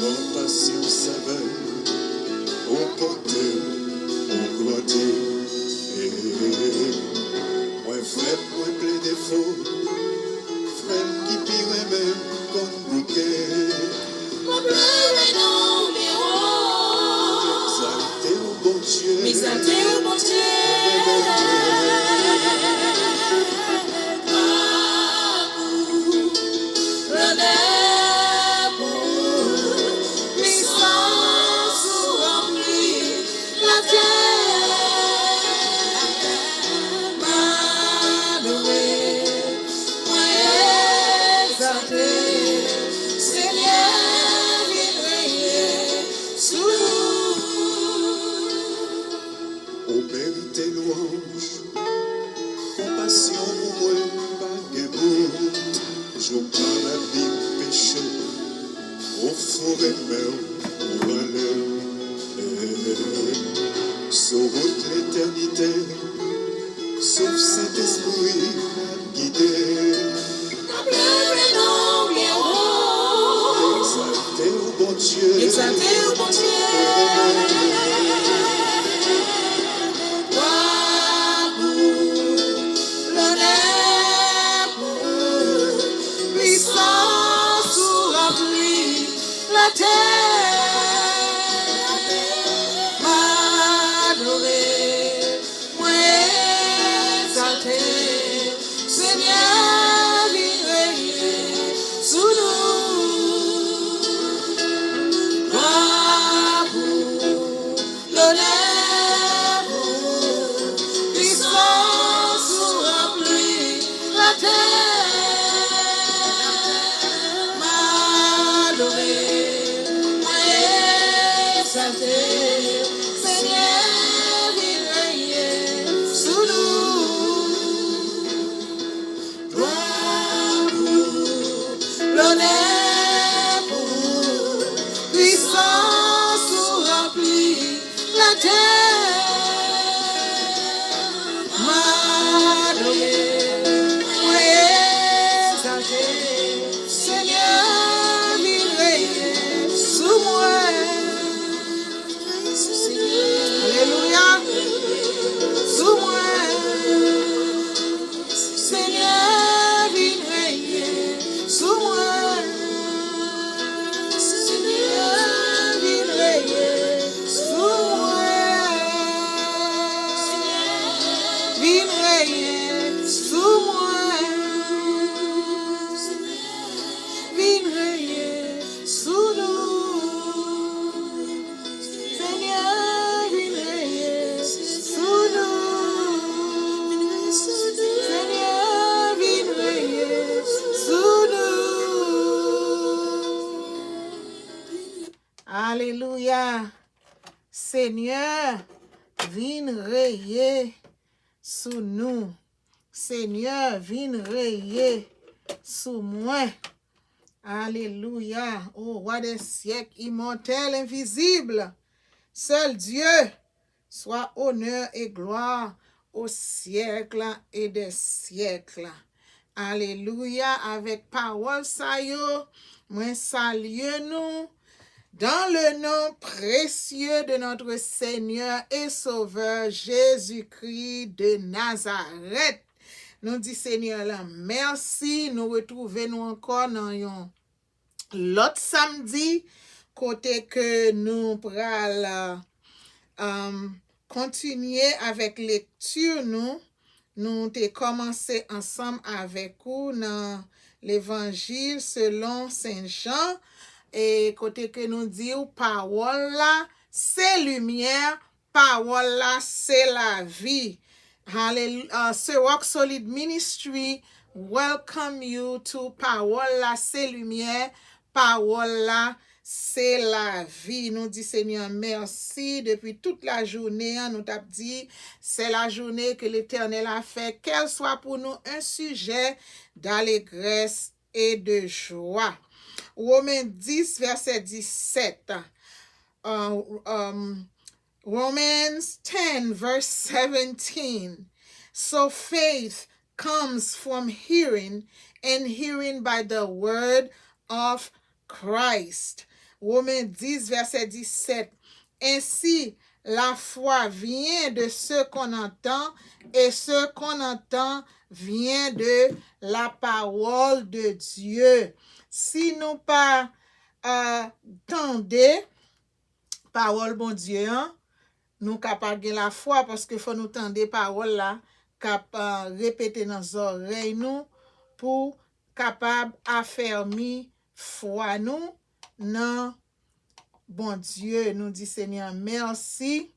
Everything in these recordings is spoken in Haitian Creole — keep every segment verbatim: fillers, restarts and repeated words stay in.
Konpasyon sèvè, ou pote, ou grandi. Mwen fèb, mwen ple defo, frè m ki pi renmen m konn bouke. Mwen plore nan w byen wo. Egzalte w, Bondye. Egzalte w, Bondye. Glwa pou, lonè pou, pwisans ou ranpli latè. M adore, mwen egzalte, Senyè vin renye sou nou. Ou merite lwanj, konpasyon pou mwen pa gen bout. Jou m nan labim peche, ou foure men w, ou rale m. Sou wout letènite, souf Sentespri ap gide. N ap leve non w byen wo. Egzalte w, Bondye. Egzalte w, Bondye. Glwa pou, lonè pou, pwisans ou ranpli latè. M adore, mwen egzalte, Senyè vin renye sou nou. Glwa pou, lonè pou, pwisans ou ranpli latè. M adore, mwen egzalte, Senyè vin renye sou nou. Glwa pou, lonè pou, pwisans ou ranpli latè. M adore, mwen egzalte, Senyè vin renye sou mwen. Alelouya. Sou mwen. Senyè, vin renye sou mwen. Senyè, vin renye sou mwen. Vin renye sou mwen. Vin renye sou nou. Senyè, vin renye sou nou. Senyè, vin renye sou nou. Alelouya. Senyè, vin renye sou nou. Senyè, vin renye sou mwen. Alelouya. O Wa dè syèk, imòtèl, envizib, sèl Dye, swa onè e glwa o syèk e dè syèk. Alelouya. Avèk pawòl sa yo, mwen salye nou dans le nom précieux de notre Seigneur et Sauveur Jésus-Christ de Nazareth. Nou di Senyè lan mèsi. Nou retwouve nou ankò nan yon lòt samdi, kote ke nou pral, um, kontinye avèk lekti nou. Nou te kòmanse ansanm avèk ou nan Levanjil selon Sen Jan, e kote ke nou di w pawòl la se limyè, pawòl la se lavi. Hallelujah. Uh, Se Rock Solid Ministry welcome you to Pawòl la se limyè, pawòl la se lavi. Nou di Senyè mèsi depi tout lajounen an. Nou t ap di, c'est la journée que l'Éternel a fait, qu'elle soit pour nous un sujet d'allégresse et de joie. Women dis, vèsè disèt. Uh, um, Romans ten, verse seventeen. So faith comes from hearing, and hearing by the word of Christ. Romains dix, verset dix-sept. Ainsi, la foi vient de ce qu'on entend, et ce qu'on entend vient de la parole de Dieu. Si nou pa uh, tande pawòl Bondye an, nou ka pa gen lafwa paske fò nou tande pawòl la k ap uh, repete nan zòrèy nou pou kapab afèmi fwa nou nan Bondye. Nou di Senyè mèsi.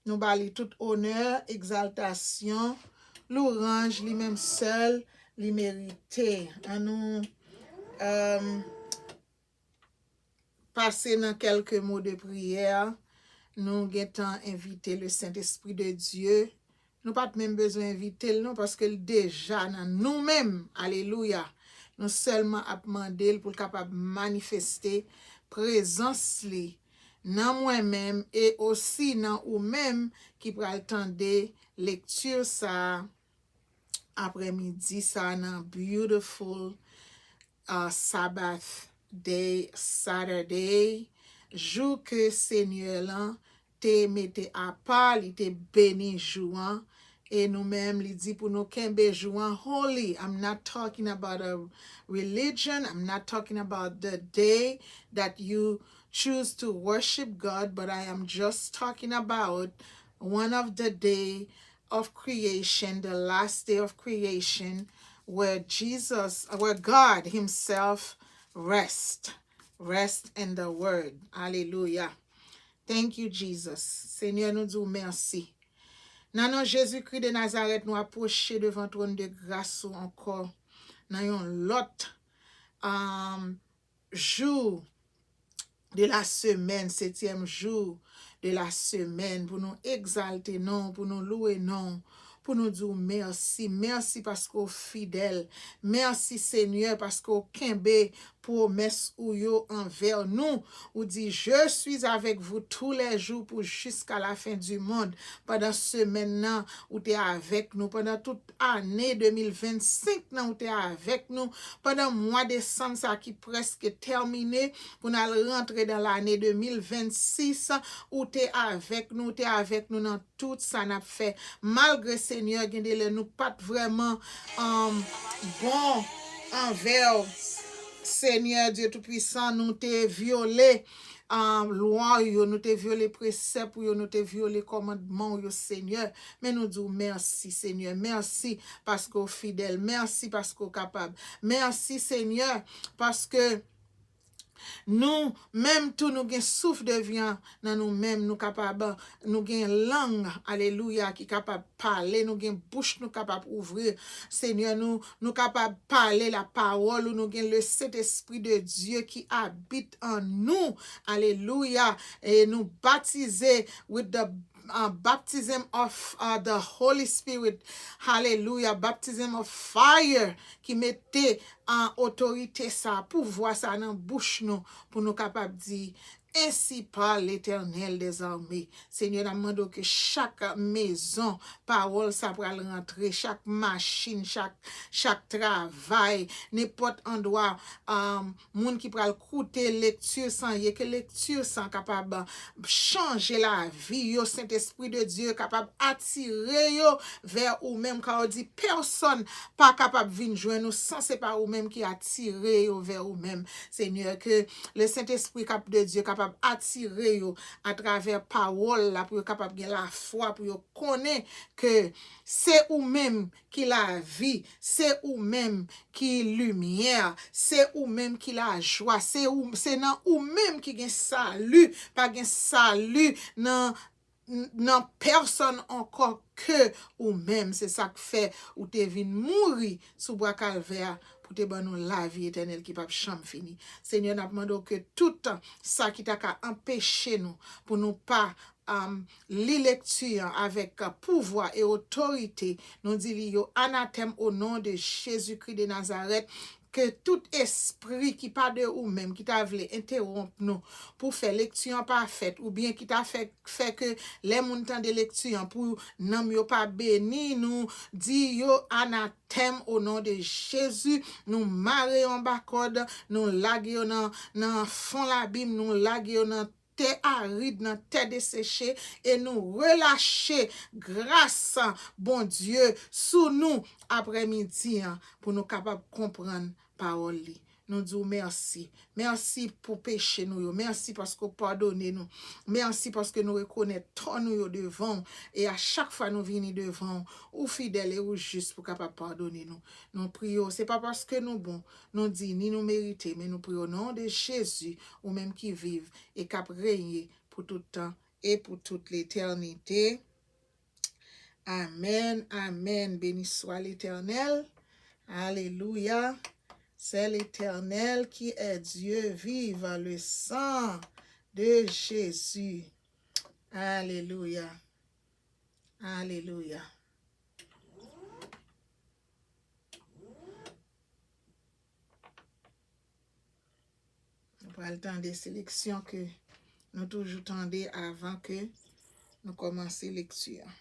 Nou ba li tout onè, egzaltasyon, louranj, li menm sèl li merite. Ann nou um, pase nan kèlke mo de priyè. Nou gentan envite le Sentespri de Dye. Nou pa t menm bezwen envite l non, paske l deja nan nou menm. Alelouya. Nou sèlman ap mande l pou l kapab manifeste prezans li nan mwen menm e osi nan ou menm ki pral tande lekti sa a aprèmidi sa a nan beautiful uh, Sabbath day, Saturday, jou ke Senyè lan te mete apa, li te beni jou an. E nou menm, li di pou nou kenbe jou an holy. I'm not talking about a religion. I'm not talking about the day that you choose to worship God, but I am just talking about one of the day of creation, the last day of creation, where Jesus, where God himself rest, rest in the word. Alelouya. Thank you, Jesus. Senyè, nou di w mèsi. Nan non Jezikri de Nazarèt, nou apwoche devan twòn de gras ou ankò nan yon lòt um, jou de la semèn, setyèm jou de la semèn, pou nou egzalte non, pou nou louwe non, pou nou di w mèsi. Mèsi paske w fidèl. Mèsi, Senyè, paske w kenbe pwomès ou yo anvè nou. Ou di, Je suis avec vous tous les jours pour jusqu'à la fin du monde. Pandan semèn nan, ou te avèk nou. Pandan tout ane de mil vennsenk nan, ou te avèk nou. Pandan mwa desanm sa ki prèske tèmine, pou n al rantre nan lane de mil vennsis, ou te avèk nou, ou te avèk nou nan tout sa n ap fè. Malgre, Senyè, gen de lè nou pa t vrèman um, bon anvè w. Senyè Dye Toupwisan, nou te vyole um, lwa w yo, nou te vyole presèp ou yo, nou te vyole kòmandman w yo, Senyè. Men nou di w mèsi, Senyè. Mèsi paske w fidèl. Mèsi paske w kapab. Mèsi, Senyè, paske nou, menm tou, nou gen souf de vi an nan nou menm, nou kapab, nou gen lang, alelouya, ki kapab pale, nou gen bouch, nou kapab ouvri. Senyè, nou, nou kapab pale la pawòl ou, nou gen le Sentespri de Dye ki abit an nou, alelouya, e nou batize with the uh, baptism of uh, the Holy Spirit. Hallelujah. Baptism of fire ki mete an otorite sa, pouvwa sa nan bouch nou pou nou kapab di, Ainsi parle l'Éternel des armées. Senyè, n ap mande w ke chak mezon pawòl sa pral rantre, chak machin, chak, chak travay, nenpòt andwa um, moun ki pral koute lekti sa ye, ke lekti sa kapab chanje lavi yo, Sentespri de Dye kapab atire yo vè ou menm, ka w di pèsonn pa kapab vin jwenn ou san se pa ou menm ki atire yo vè ou menm. Senyè, ke le Sentespri kap de Dye kapab atire yo atravè pawòl la pou yo kapab gen lafwa, pou yo konnen ke se ou menm ki lavi, se ou menm ki limyè, se ou menm ki lajwa, se ou, se nan ou menm ki gen sali, pa gen sali nan nan pèsonn ankò ke ou menm. Se sa k fè ou te vin mouri sou bwa Kalvè a pou te ban nou lavi etènèl ki p ap janm fini. Senyè, n ap mande w ke tout sa ki ta ka anpeche nou pou nou pa um, li lekti an avèk pouvwa e otorite, nou di li yo anatèm o non de Jezikri de Nazarèt. ke tout espri ki pa de ou menm, ki ta vle entewonp nou pou fè lekti an pa fèt, oubyen ki ta fè, fè ke lè moun tande lekti an, pou nanm yo pa beni, nou di yo anatèm o non de Jezi, nou mare yo anba kòd, nou lage yo nan, nan fon labim, nou lage yo nan tè arid, nan tè deseche, e nou relache gras Bondye sou nou aprèmidi an pou nou kapab konprann pawòl li. Nou di w mèsi. Mèsi pou peche nou yo. Mèsi paske w padone nou. Mèsi paske nou rekonèt tò nou yo devan w. E a chak fwa nou vini devan w, ou fidèl e ou jis pou kapab padone nou. Nou priye w. Se pa paske nou bon, nou di, ni nou merite, men nou priye w o non de Jezi, ou menm ki viv e k ap renye pou tout tan e pou tout letènite. Amèn, amèn. Béni soit l'Éternel. Alléluia. C'est l'Éternel qui est Dieu. Vive le sang de Jésus. Alléluia. Alléluia. Nou pral tande seleksyon ke nou toujou tande avan ke nou kòmanse lekti a.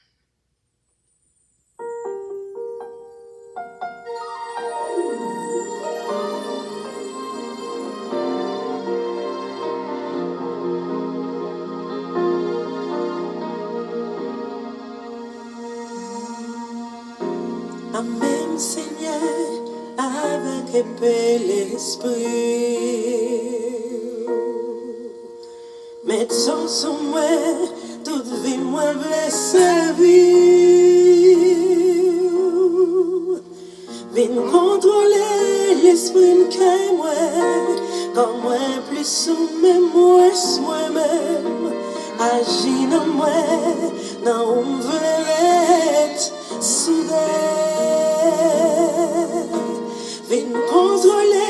Amèn, Senyè, avèk enpe lespri w. Met sa sou mwen, tout vi mwen vle sèvi w. Vin kontwole lespri m, kè mwen, kò mwen plis ou menm, mwens mwen menm. Aji nan mwen, nan ou m vle ret soude. Vin kontwole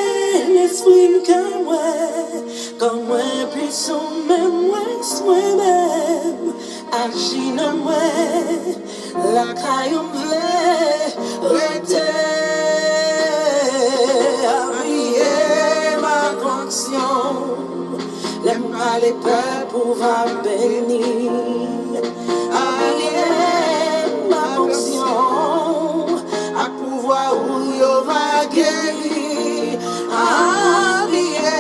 lespri m, kè mwen, kò mwen plis ou menm, mwens mwen menm. Aji nan mwen, lakay ou m vle rete. Abiye m ak onksyon, lè m pale pèp ou va beni. Abiye m ak onksyon, ak pouvwa ou yo va geri. Abiye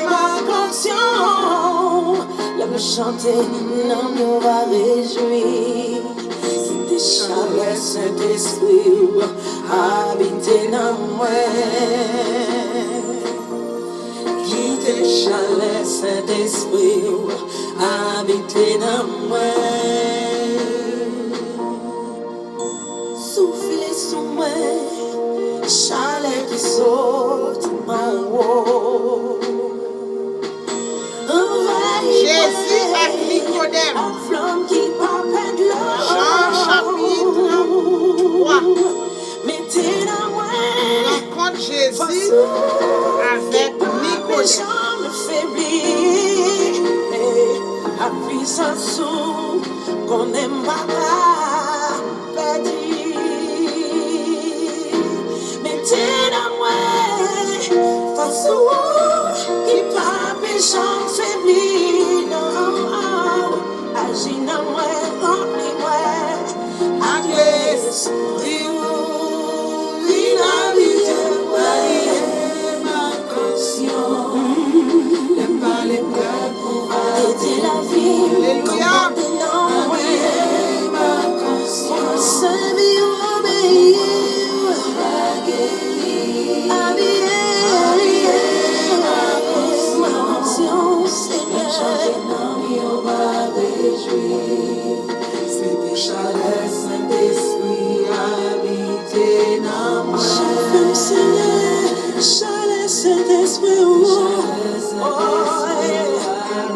m ak onksyon, lè m chante, nanm yo va rejwi. Kite chalè Sentespri w abite nan mwen. Kite chalè Sentespri w abite nan mwen. Soufle sou mwen, chalè ki sot anwo. Anvayi mwen ak Nikodèm. Ak flanm ki pa pèd lò. Jan chapit twa. Mete nan mwen. Rankont Jezi avèk Nikodèm. Fòs ou ki pa janm febli. Ak pisans ou, konnen m pa ka pèdi. Mete nan mwen fòs ou ki pa pe janm febli, non. Aji nan mwen, ranpli mwen ak lespri ou, vin abite mwen. Abiye m ak onksyon, lè m pale pèp ou va ede lavi m. Alelouya. Konpòte nan mwen. Abiye m ak onksyon. Pou m sèvi ou, obeyi ou. Abiye, abiye m ak onksyon, Senyè. Chante nanm yo va rejwi. Se pou chalè Sentespri abite nan mwen. Chofè m, Senyè, chalè Sentespri ou.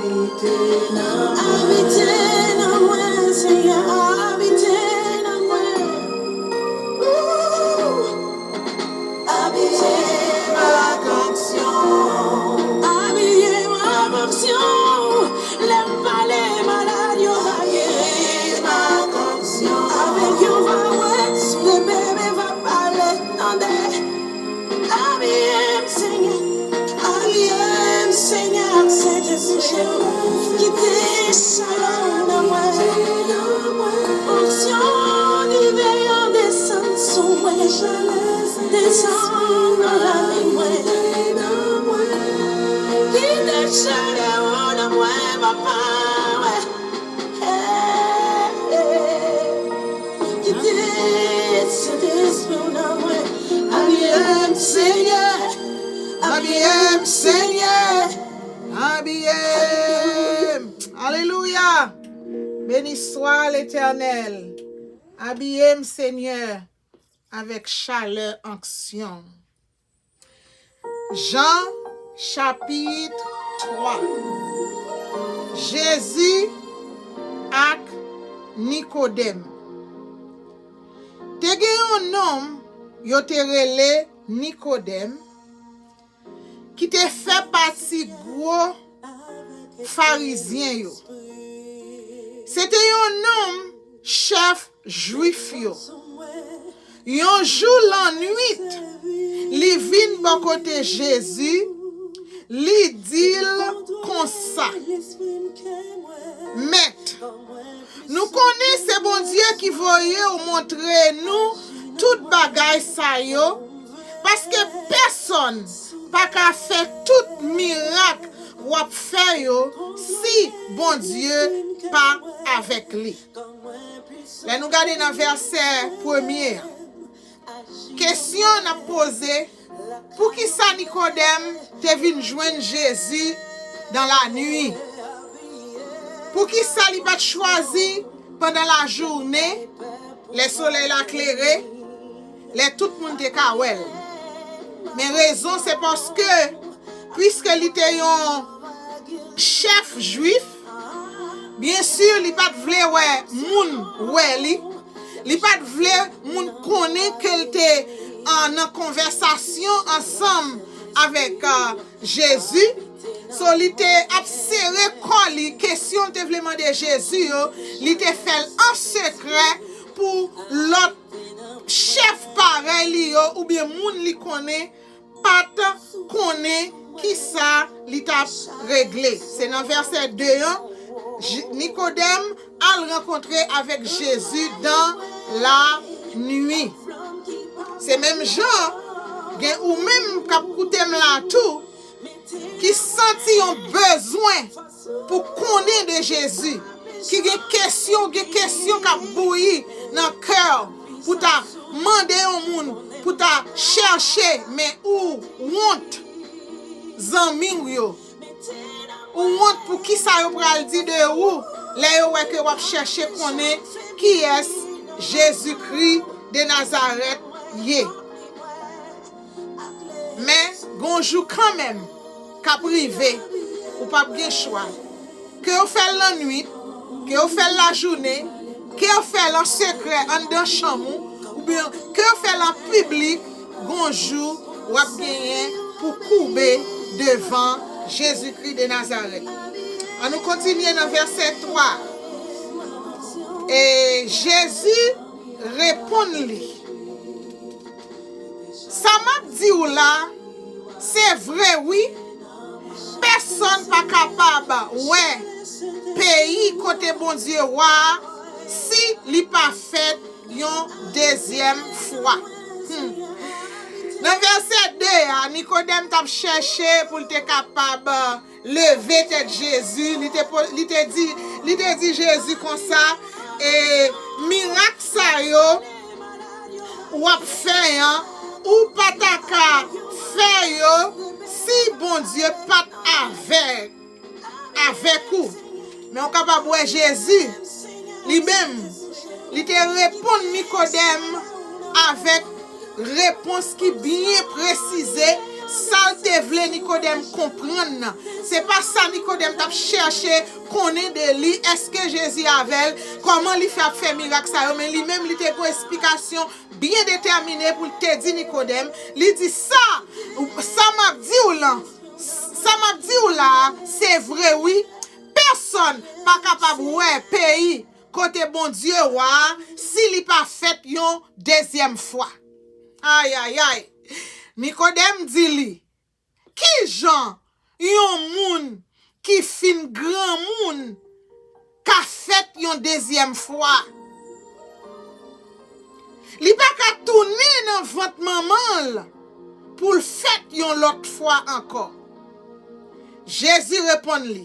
Abite nan mwen. Abite nan mwen, Senyè, abite nan mwen. Ooh. Abiye m ak onksyon. Abiye m ak onksyon. Lè m pale, malad yo va geri. Abiye m ak onksyon. Avèg yo va wè, soud e bebe va pale, tande. Abiye m Nan mwen, papa, wè. Hey, hey. Kite Sentespri w nan mwen. Abiye m, Senyè. Abiye m, Senyè. Abiye m. Alelouya. Beni swa Letènèl. Abiye m, Senyè, avèk chalè onksyon. Jan, chapit twa. Jezi ak Nikodèm. Te gen yon nonm yo te rele Nikodèm, ki te fè pati gwo Farizyen yo. Se te yon nonm chèf Jwif yo. Yon jou lannwit, li vin bò kote Jezi, li di l konsa, Mèt, nou konnen se Bondye ki voye w montre nou tout bagay sa yo, paske pèsonn pa ka fè tout mirak w ap fè yo si Bondye pa avèk li. Lè nou gade nan vèsè premye a, kesyon n ap poze, poukisa Nikodèm te vin jwenn Jezi dan lanwi? Poukisa li pa t chwazi pandan lajounen, lè solèy la klere, lè tout moun te ka wè l? Men rezon se paske, piske li te yon chèf jwif, byen si li pa t vle wè moun wè li, li pa t vle moun konnen ke l te, ah, nan konvèsasyon ansanm avèk, ah, Jezi. So, li te ap sere kò li, kesyon l te vle mande Jezi yo, li te fè l an sekrè pou lòt chèf parèy li yo oubyen moun li konnen pa t konnen kisa li t ap regle. Se nan vèsè de an, J-, Nikodèm al rankontre avèk Jezi dan lanwi. Se menm jan, gen ou menm k ap koute m la tou, ki santi yon bezwen pou konnen de Jezi, ki gen kesyon, gen kesyon k ap bouyi nan kè w, pou ta mande yon moun, pou ta chèche, men ou wont zanmi w yo. Ou wont pou kisa yo pral di de ou lè yo wè ke w ap chèche konnen kiyès Jezikri de Nazarèt ye. Men, gon jou kanmenm k ap rive, ou p ap gen chwa. Ke w fè l lannwit, ke w fè l lajounen, ke w fè l an sekrè anndan chanm ou, oubyen ke w fè l an piblik, gon jou w ap genyen pou koube devan Jezikri de Nazarèt. An nou kontinye nan vèsè twa. E Jezi reponn li, Sa m ap di w la, se vre wi. Pèsonn pa kapab wè peyi kote Bondye wa a si li pa fèt yon dezyèm fwa. Hmm. Nan vèsè de a, Nikodèm t ap chèche pou l te kapab leve tèt Jezi, li te po-, li te di, li te di Jezi konsa, e mirak sa yo w ap fè an, ou pa ta ka fè yo si Bondye pa t avèk, avèk ou. Men w kapab wè Jezi, li menm, li te reponn Nikodèm avèk repons ki byen presize sa l te vle Nikodèm konprann nan. Se pa sa Nikodèm t ap chèche konnen de li, èske Jezi avè l, kòman li fè ap fè mirak sa yo, men li menm li te gon esplikasyon byen detèmine pou l te di Nikodèm, li di sa, sa m ap di w lan, sa m ap di w la a, se vre wi, pèsonn pa kapab wè peyi kote Bondye wa a si li pa fèt yon dezyèm fwa. Ayayay! Nikodèm di li, kijan yon moun ki fin granmoun ka fèt yon dezyèm fwa? Li pa ka tounen nan vant manman l pou l fèt yon lòt fwa ankò. Jezi reponn li,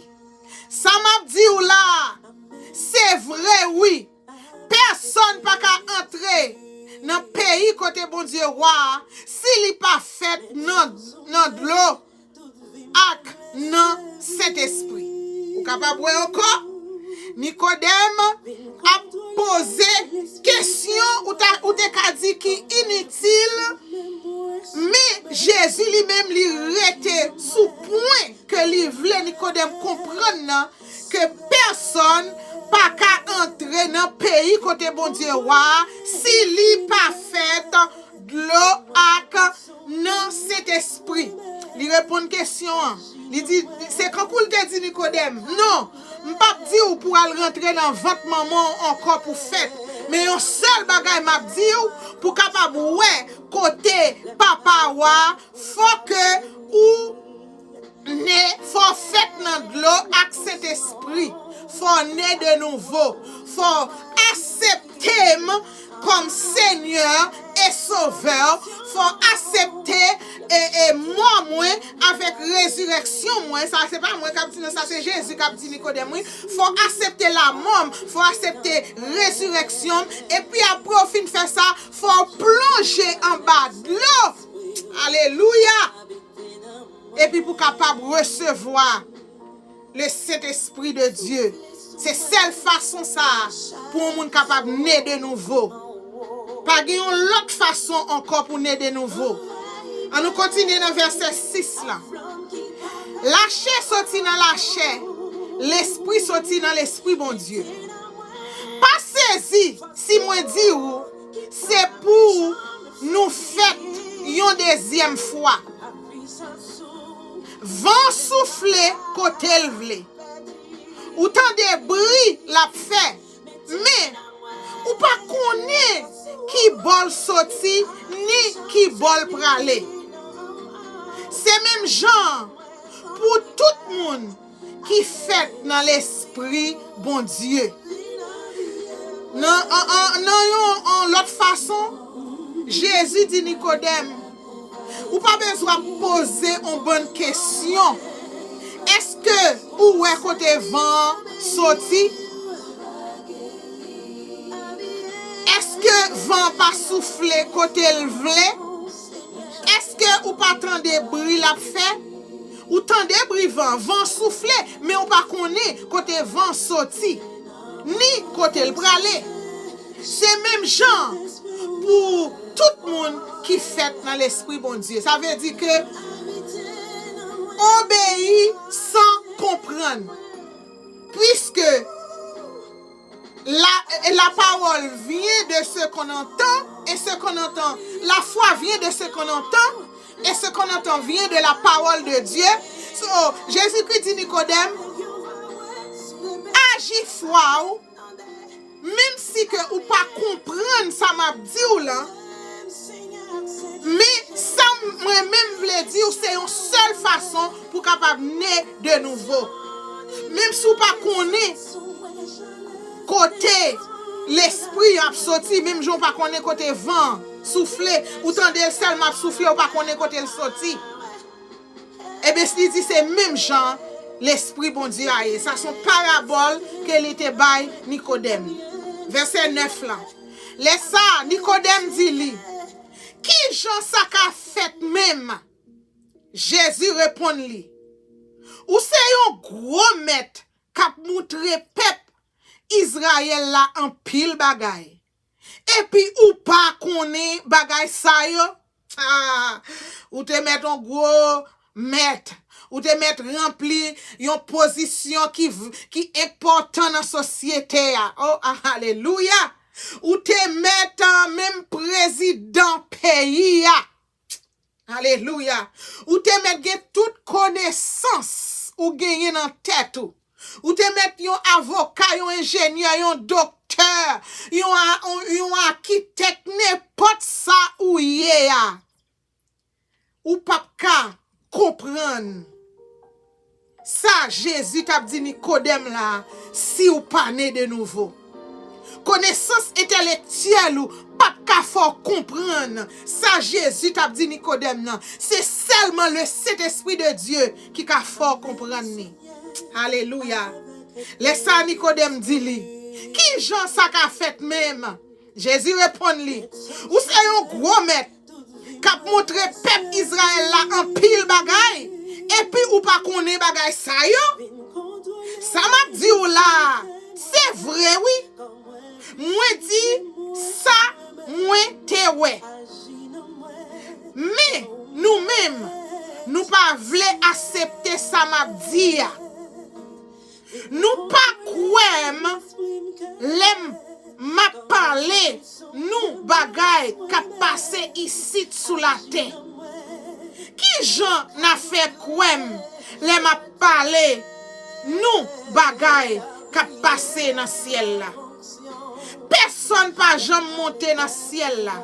sa m ap di w la a, se vre wi. Pèsonn pa ka antre nan peyi kote Bondye wa a si li pa fèt nan, nan dlo ak nan Sentespri. Ou kapab wè ankò, Nikodèm ap poze kesyon ou ta, ou te ka di ki initil, men Jezi li menm li rete sou pwen ke li vle Nikodèm konprann nan, ke pèsonn pa ka antre nan peyi kote Bondye wa a si li pa fèt dlo ak nan Sentespri. Li reponn kesyon an. Li di, se kankou l te di Nikodèm, non, m p ap di w pou w al rantre nan vant manman w ankò pou fèt. Men yon sèl bagay m ap di w, pou w kapab wè kote papa w a, fò ke ou ne, fò fèt nan dlo ak Sentespri. Fò ne de nouvo. Fò aksepte m kòm Senyè e Sovè. Fò aksepte e, e mò mwen avèk rezirèksyon mwen. Sa se pa mwen k ap di non, sa se Jezi k ap di Nikodèm wi. Fò aksepte lamò m, fò aksepte rezirèksyon m. Epi apre w fin fè sa, fò w plonje anba dlo. Alelouya! Epi pou kapab resevwa le Sentespri de Dye. Se sèl fason sa a pou yon moun kapab ne de nouvo. Pa gen yon lòt fason ankò pou ne de nouvo. An nou kontinye nan vèsè sis la. Lachè soti nan lachè, lespri soti nan lespri Bondye. Pa sezi si mwen di w, se pou nou fèt yon dezyèm fwa. Van soufle kote l vle. Ou tande bri l ap fè, men ou pa konnen ki bò l soti ni ki bò l prale. Se menm jan an pou tout moun ki fèt nan Lespri Bondye. Nan, an, an, nan yon, yon lòt fason, Jezi di Nikodèm, ou pa bezwen ap poze yon bann kesyon. Èske ou wè kote van an soti? Èske van an pa soufle kote l vle? Èske ou pa tande bri l ap fè? Ou tande bri van, van soufle, men ou pa konnen kote van soti, ni kote l prale. Se menm jan pou tout moun ki fèt nan Lespri Bondye. Sa vle di ke obeyi san konprann. Puiske la, la parole vient de ce qu'on entend, et ce qu'on entend, la foi vient de ce qu'on entend, et ce qu'on entend vient de la parole de Dieu. So, Jezikri di Nikodèm, aji fwa w, menm si ke ou pa konprann sa m ap di w lan, men sa m, mwen menm vle di w, se yon sèl fason pou kapab ne de nouvo. Menm si w pa konnen kote lespri an ap soti, menm jan w pa konnen kote van an soufle, ou tande l sèlman ap soufle, ou pa konnen kote l soti. Ebyen, li di se menm jan Lespri Bondye a ye. Sa se yon parabòl ke li te bay Nikodèm. Vèsè nèf la. Lè sa a, Nikodèm di li, ki jan sa ka fèt menm? Jezi reponn li, ou se yon gwo mèt k ap moutre pèp Izrayèl la anpil bagay, epi ou pa konnen bagay sa yo? Ah, ou te mèt yon gwo mèt, ou te mèt ranpli yon pozisyon ki, v- ki enpòtan nan sosyete a. Oh, ah, alelouya! Ou te mèt ah, menm prezidan peyi a. Alelouya! Ou te mèt gen tout konesans ou genyen nan tèt ou. Ou te mèt yon avoka, yon enjenyè, yon doktè, yon, a- yon, yon akitèk, nenpòt sa ou ye a. Ou p ap ka konprann sa Jezi t ap di Nikodèm la a si w pa ne de nouvo. Konesans entèlektyèl ou p ap ka fè w konprann sa Jezi t ap di Nikodèm nan. Se sèlman le Sentespri de Dye ki ka fè w konprann li. Alelouya. Lè sa a, Nikodèm di li, "Ki jan sa ka fèt menm?" Jezi reponn li, "Ou se yon gwo mèt k ap montre pèp Izrayèl la anpil bagay, epi ou pa konnen bagay sa yo? Sa m ap di w la a, se vre wi. Mwen di sa mwen te wè. Men, nou menm, nou pa vle aksepte sa m ap di a. Nou pa kwè m lè m ap pale nou bagay k ap pase isit sou latè. Ki jan n a fè kwè m lè m ap pale nou bagay k ap pase nan syèl la? Pèsonn pa janm monte nan syèl la,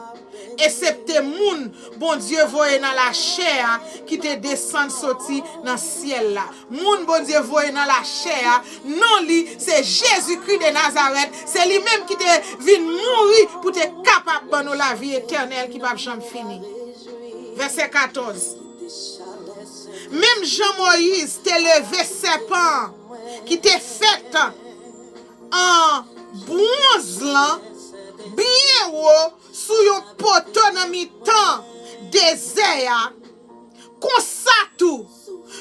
eksepte moun Bondye voye nan lachè a ki te desann soti nan syèl la. Moun Bondye voye nan lachè a, non li se Jezikri de Nazarèt, se li menm ki te vin mouri pou te kapab ban nou lavi etènèl ki p ap janm fini. Vèsè katòz. Menm jan Moyiz te leve sèpan an ki te fèt an bwonz lan byen wo sou yon poto nan mitan dezè a, konsa tou,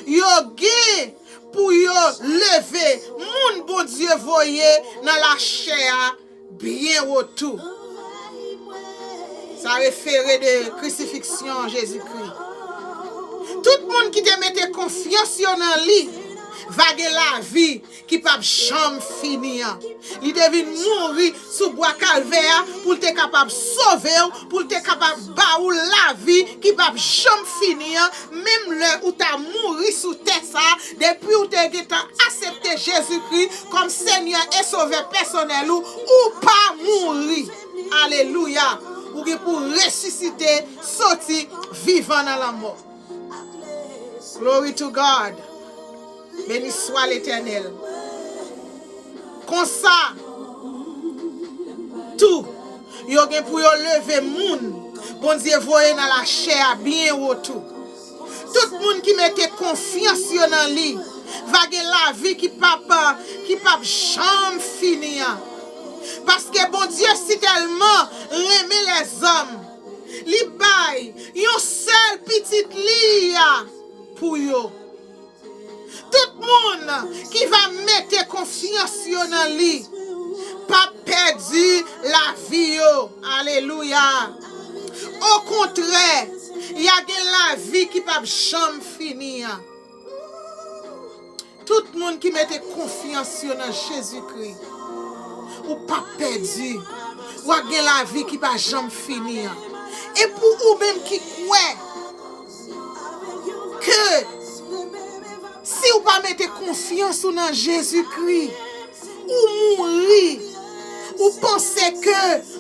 yo gen pou yo leve moun Bondye voye nan lachè a byen wo tou. Sa refere de krisifiksyon Jezikri. Tout moun ki te mete konfyans yo nan li va gen lavi ki p ap janm fini an. Li te vin mouri sou bwa Kalvè a pou l te kapab sove w, pou l te kapab ba ou lavi ki p ap janm fini an, menm lè ou ta mouri sou tè sa a, depi ou te gentan aksepte Jezikri kòm Senyè e Sovè pèsonèl ou, ou pa mouri. Alelouya! Ou gen pou resisite, soti vivan nan lanmò. Glory to God. Beni swa Letènèl. Konsa tou, yo gen pou yo leve moun Bondye voye nan lachè a byen wo tou. Tout moun ki mete konfyans yo nan li va gen lavi ki p ap, ki p ap janm fini an. Paske Bondye sitèlman renmen lèzòm, li bay yon sèl pitit li a pou yo. Tout moun ki va mete konfyans yo nan li p ap pèdi lavi yo. Alelouya! Okontrè, y a gen lavi ki p ap janm fini an. Tout moun ki mete konfyans yo nan Jezikri, ou p ap pèdi. W a gen lavi ki pa janm fini an. E pou ou menm ki kwè ke si w pa mete konfyans ou nan Jezikri, ou mouri, ou panse ke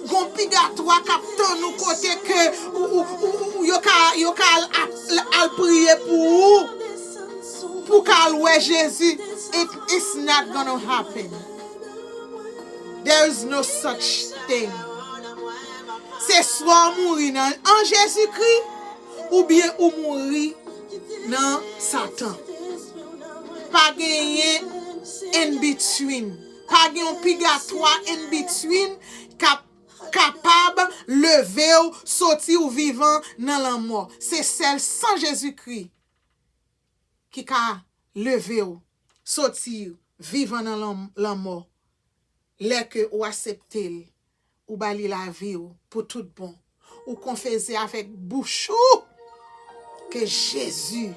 gon pigatwa k ap tann ou kote ke ou, ou, ou, ou, yo ka, yo ka al, al, al priye pou ou, pou w ka al wè Jezi, it, it's not gonna happen. There is no such thing. Se swa w mouri nan, an Jezikri, oubyen ou mouri nan Satan. Pa genyen in between. Pa gen yon pigatwa in between k ap kapab leve w, soti w vivan nan lanmò. Se sèl san Jezikri ki ka leve w, soti vivan nan lan-, lanmò. Lè ke ou aksepte l, ou ba li lavi w pou tout bon, ou konfese avèk bouch ou ke Jezi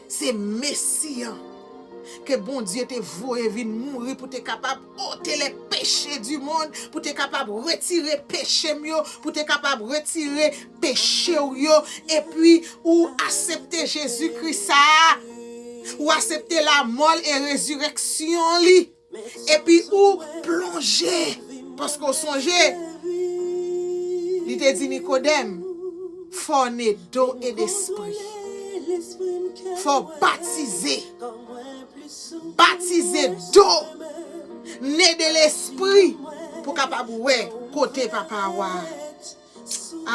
se Mesi an, ke Bondye te voye vin mouri pou te kapab ôter les péchés du monde, pou te kapab retire peche m yo, pou te kapab retire peche w yo, epi ou aksepte Jezikri sa a, ou aksepte lanmò l e rezirèksyon li. Epi ou plonje. Paske w sonje, li te di Nikodèm, fò w ne d'eau et d'esprit. Fò w batize. Batize d'eau, ne de lespri, pou kapab wè kote papa w a.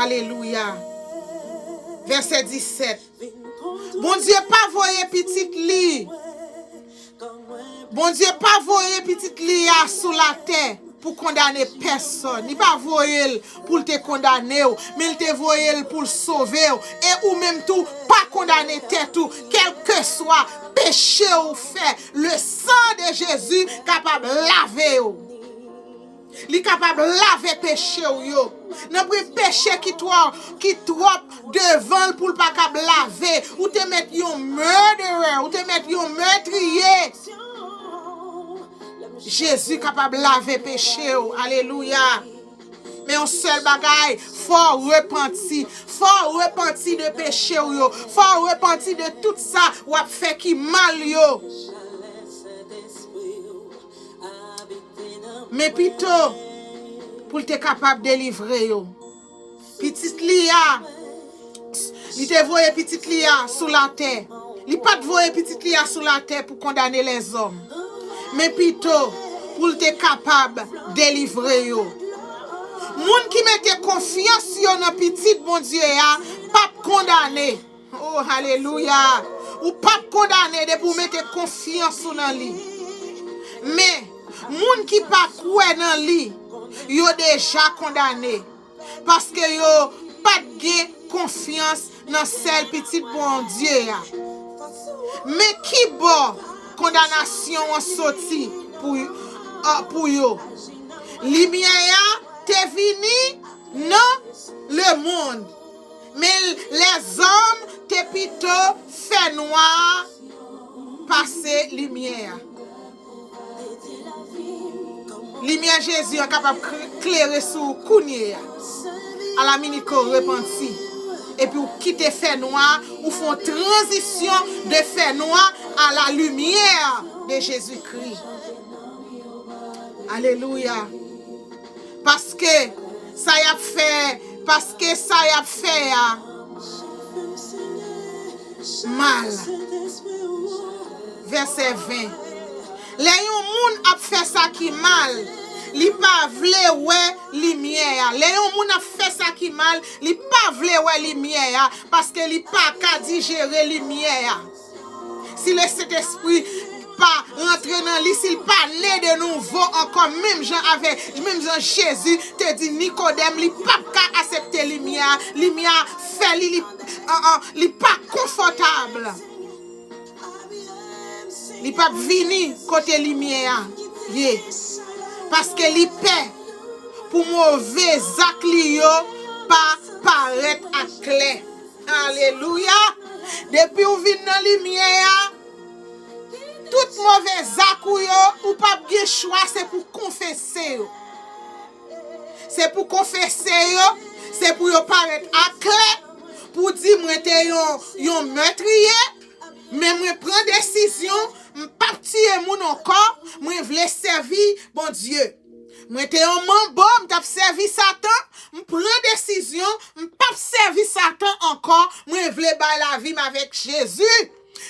Alelouya. Vèsè disèt. Bondye pa voye pitit li. Bondye pa voye pitit li a sou latè pou kondane pèsòn. Li pa voye l pou l te kondane w, men l te voye l pou l sove w. E ou menm tou, pa kondane tèt ou, kèlkeswa peche ou fè, le sang de Jésus kapab lave w. Li kapab lave peche w yo. Nanpwen peche ki twò, ki twòp devan l pou l pa kab lave. Ou te mèt yon murderer, ou te mèt yon metriye. Jezi kapab lave peche w. Alelouya. Men yon sèl bagay, fò w repanti. Fò w repanti de peche w yo. Fò w repanti de tout sa w ap fè ki mal yo. Men pito pou l te kapab delivre yo. Pitit li a, li te voye pitit li a sou latè. Li pa t voye pitit li a sou latè pou kondane lèzòm. Men pito pou l te kapab delivre yo. Moun ki mete konfyans yo nan pitit Bondye a p ap kondane. Oh, alelouya! Ou p ap kondane depi w mete konfyans ou nan li. Men, moun ki pa kwè nan li, yo deja kondane. Paske yo pa t gen konfyans nan sèl Pitit Bondye a. Men ki bò kondanasyon an soti pou, a, pou yo? Limyè a te vini nan lemonn. Men lèzòm te pito fènwa pase limyè a. Limyè Jezi an kapab k- klere sou ou kounye a. Alaminiko, repanti. Epi ou kite fènwa, ou fè yon tranzisyon de fènwa à la lumière de Jésus-Christ. Alelouya. Paske sa y ap fè, paske sa y ap fè a mal. Vèsè ven. Lè yon moun ap fè sa ki mal, li pa vle wè limyè a. Lè yon moun ap fè sa ki mal, li pa vle wè limyè a, paske li pa ka dijere limyè a. Si le Sentespri pa rantre nan li, si l pa ne de nouvo ankò, menm jan avè, menm jan Jezi te di Nikodèm, li p ap ka aksepte limyè a. Limyè a fè li, li, an, an, li pa konfòtab. Li p ap vini kote limyè a ye. Paske li pè pou move zak li yo pa parèt aklè. Alelouya! Depi w vin nan limyè a, tout move zak ou yo, ou p ap gen chwa, se pou konfese yo. Se pou konfese yo, se pou yo parèt aklè, pou di mwen te yon, yon metriye, men mwen pran desizyon, m p ap tiye moun ankò, mwen vle sèvi Bondye. Mwen te yon manbo, m t ap sèvi Satan, m pran desizyon, m p ap sèvi Satan ankò, mwen vle bay lavi m avèk Jezi.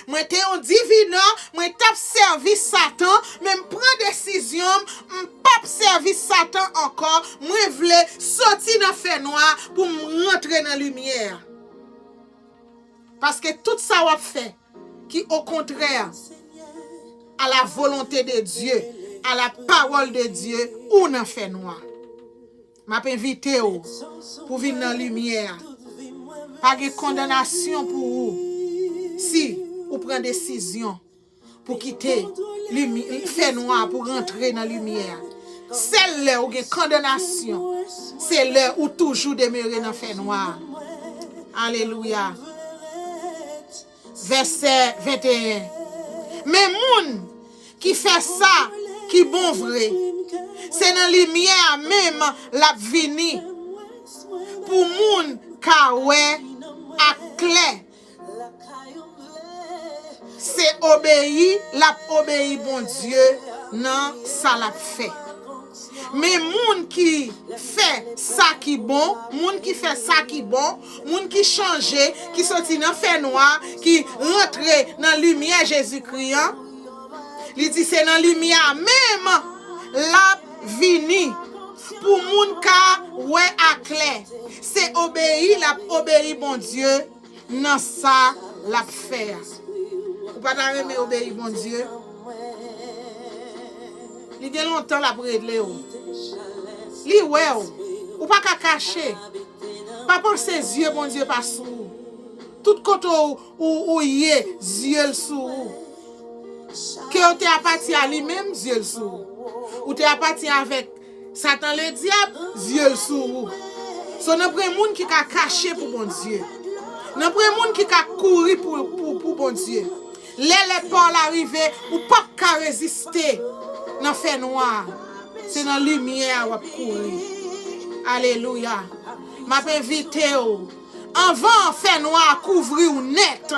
Mwen te yon divinò, mwen t ap sèvi Satan, men m pran desizyon m, m p ap sèvi Satan ankò, mwen vle soti nan fènwa pou m rantre nan limyè. Paske tout sa w ap fè ki okontrè à la volonté de Dieu, à la parole de Dieu, ou nan fènwa. M ap envite w pou vin nan limyè a. Pa gen kondanasyon pou ou si ou pran desizyon pou kite limi- fènwa pou rantre nan limyè a. Sèl lè ou gen kondanasyon, se lè ou toujou demere nan fènwa a. Alelouya. Vèsè venteyen. Men moun ki fè sa ki bon vre, se nan limyè a menm l ap vini, pou moun ka wè aklè. Se obeyi l ap obeyi Bondye nan sa l ap fè. Men moun ki fè sa ki bon, moun ki fè sa ki bon, moun ki chanje, ki soti nan fènwa, ki rantre nan limyè Jezikri an, li di se nan limyè a menm l ap vini pou moun ka wè aklè, se obeyi l ap obeyi Bondye nan sa l ap fè a. Ou pa ta renmen obeyi Bondye? Li gen lontan l ap rele w. Li wè w. Ou pa ka kache. Pa panse zye Bondye pa sou ou. Tout kote w, ou, ou ye, zye l sou ou. Ke w te apati a li menm, zye l sou ou. Ou te apati avèk Satan Ledyab, zye l sou ou. So, nanpwen moun ki ka kache pou Bondye. Nanpwen moun ki ka kouri pou, pou, pou Bondye. Lè lè pa w la rive, ou p ap ka reziste nan fènwa a. Se nan limyè a w ap kouri. Alelouya. M ap envite w. Anvan fènwa a kouvri w nèt,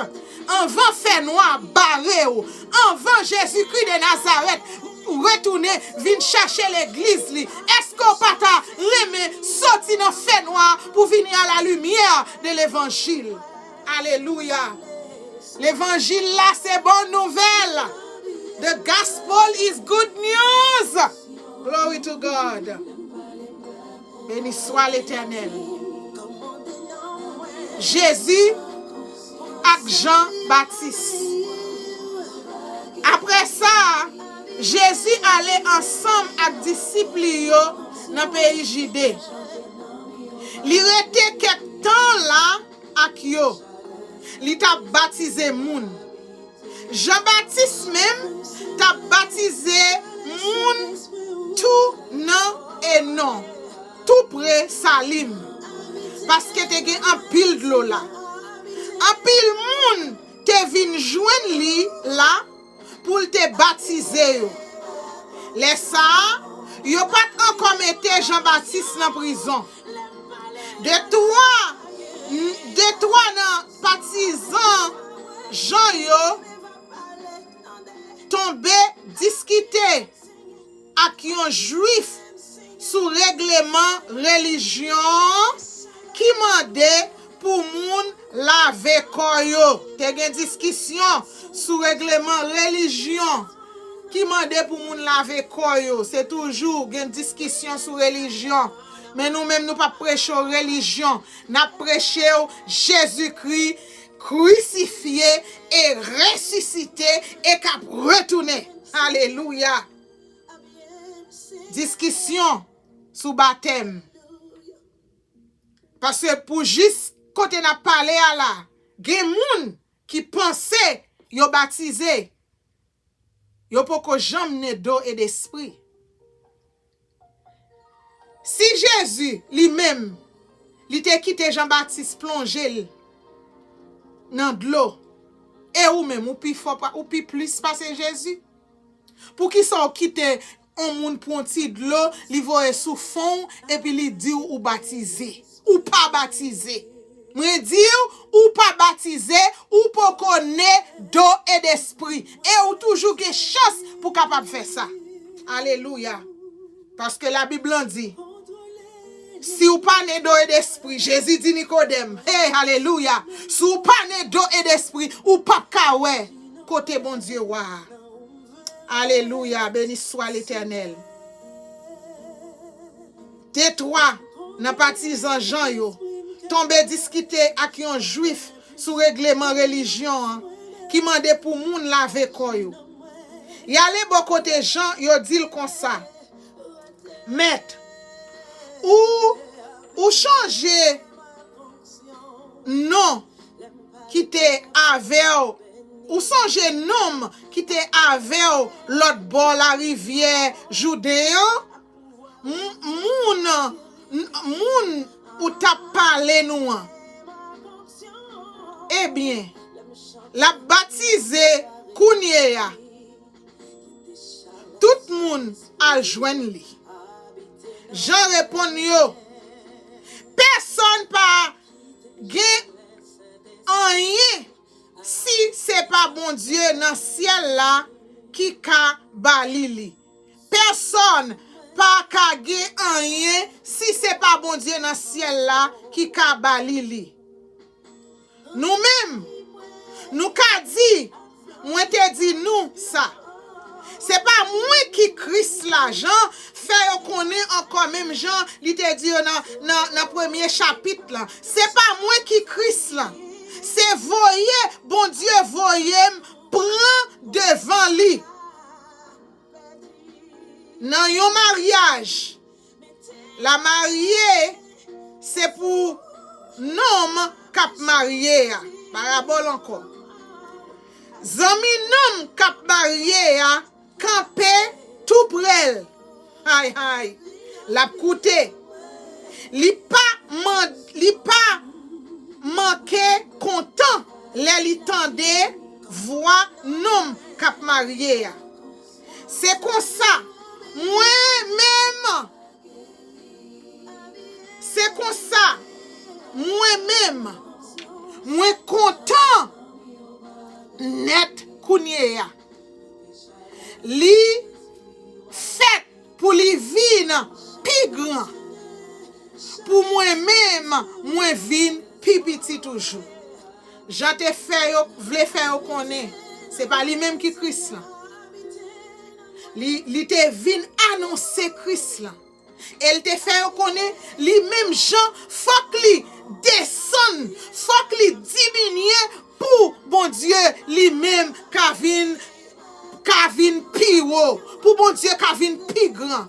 anvan fènwa a bare w, anvan Jezikri de Nazarèt retounen vin chache legliz li, èske w pa ta renmen soti nan fènwa a pou vini a la limyè de levanjil? Alelouya! Levanjil la se bon nouvèl. The gospel is good news. Glory to God. Beni swa Letènèl. Jezi ak Jan Batis. Apre sa, Jezi ale ansanm ak disip li yo nan peyi Jide. Li rete kèk tan la ak yo. Li t ap batize moun. Jan Batis menm t ap batize moun tou nan Enon, tou pre Salim, paske te gen anpil dlo la. Anpil moun te vin jwenn li la pou l te batize yo. Lè sa a, yo pa t ankò mete Jan Batis nan prizon. Detwa, detwa nan patizan Jan yo tonbe diskite ak yon Jwif sou regleman relijyon ki mande pou moun lave kò yo. Te gen diskisyon sou regleman relijyon ki mande pou moun lave kò yo. Se toujou gen diskisyon sou relijyon. Men nou menm, nou p ap preche w relijyon. N ap preche w Jezikri krisifye e resisite e k ap retounen. Alelouya! Diskisyon sou batèm. Paske pou jis kote n ap pale a la, gen moun ki panse yo batize, yo poko janm ne do e despri. Si Jezi, li menm, li te kite Jan Batis plonje l nan dlo, e ou menm, ou pi fò, pa- ou pi plis pase Jezi? Poukisa w kite yon moun pran ti dlo, li voye sou fon w, epi li di w ou batize? Ou pa batize. Mwen di w, ou pa batize, ou poko ne do e despri. E ou toujou gen chans pou kapab fè sa. Alelouya. Paske Labib lan di, si w pa ne do e despri, Jezi di Nikodèm, hey, alelouya, si w pa ne do e despri, ou p ap ka wè kote Bondye wa a. Alelouya, beni swa Letènèl. Detwa nan patizan Jan yo tonbe diskite ak yon Jwif sou regleman relijyon an ki mande pou moun lave kò yo. Y ale bò kote Jan, yo di l konsa, Mèt, ou, ou chanje non ki te avè w, ou sonje nonm ki te avè w lòt bò larivyè Jouden an? M- Moun, m- moun ou t ap pale nou an. Ebyen, l ap batize kounye a. Tout moun al jwenn li. Jan reponn yo, pèsonn pa gen anyen si se pa Bondye nan syèl la ki ka ba li li. Pèsonn pa ka gen anyen si se pa Bondye nan syèl la ki ka ba li li. Nou menm, nou ka di, mwen te di nou sa. Se pa mwen ki Kris la, Jan fè yo konnen ankò, menm jan li te di yo nan, nan, nan premye chapit lan. Se pa mwen ki Kris lan. Se voye Bondye voye m pran devan li. Nan yon maryaj, la marye, se pou nonm k ap marye a. Parabòl ankò. Zanmi nonm k ap marye a kanpe tou pre l. Hay, hay. L ap koute. Li pa man-, li pa manke kontan lè li tande vwa nonm k ap marye a. Se konsa, mwen menm, se konsa, mwen menm, mwen kontan nèt kounye a. Li fèt pou li vin pi gran, pou mwen menm, mwen vin pi piti toujou. Jan te fè yo, vle fè yo konnen, se pa li menm ki Kris lan. Li, li te vin anonse Kris lan. E l te fè yo konnen, li menm jan, fòk li desann, fòk li diminye pou Bondye li menm ka vin, ka vin pi wo, pou Bondye ka vin pi gran.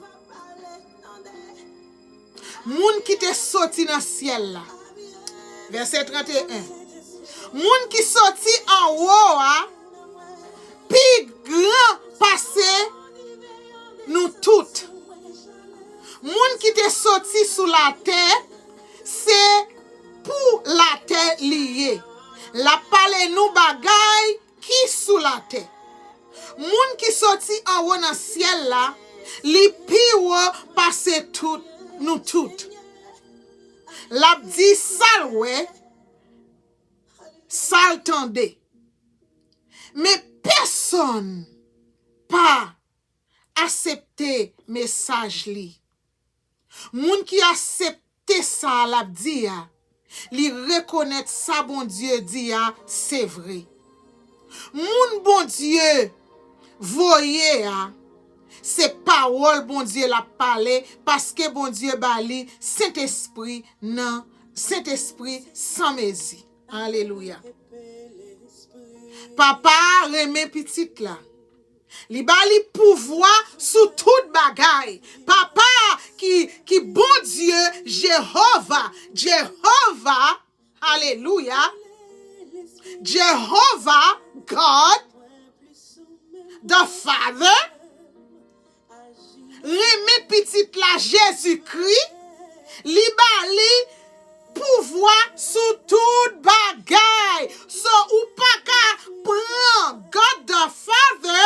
Moun ki te soti nan syèl la. Vèsè trannteyen. Moun ki soti anwo a pi gran pase nou tout. Moun ki te soti sou latè, se pou latè li ye. L ap pale nou bagay ki sou latè. Moun ki soti anwo nan syèl la, li pi wo pase tout, nou tout. L ap di sa l wè, sa l tande. Men pèsonn pa aksepte mesaj li. Moun ki aksepte sa l ap di a, li rekonèt sa Bondye di a se vre. Moun Bondye voye a, se pawòl Bondye l ap pale, paske Bondye ba li Sentespri nan, Sentespri san mezi. Alelouya. Papa a renmen pitit la. Li ba li pouvwa sou tout bagay. Papa ki, ki Bondye, Jewova, Jewova, alelouya. Jewova, God, the Father, renmen pitit la Jezikri, li ba li pouvwa sou tout bagay. So, ou pa ka pran God the Father,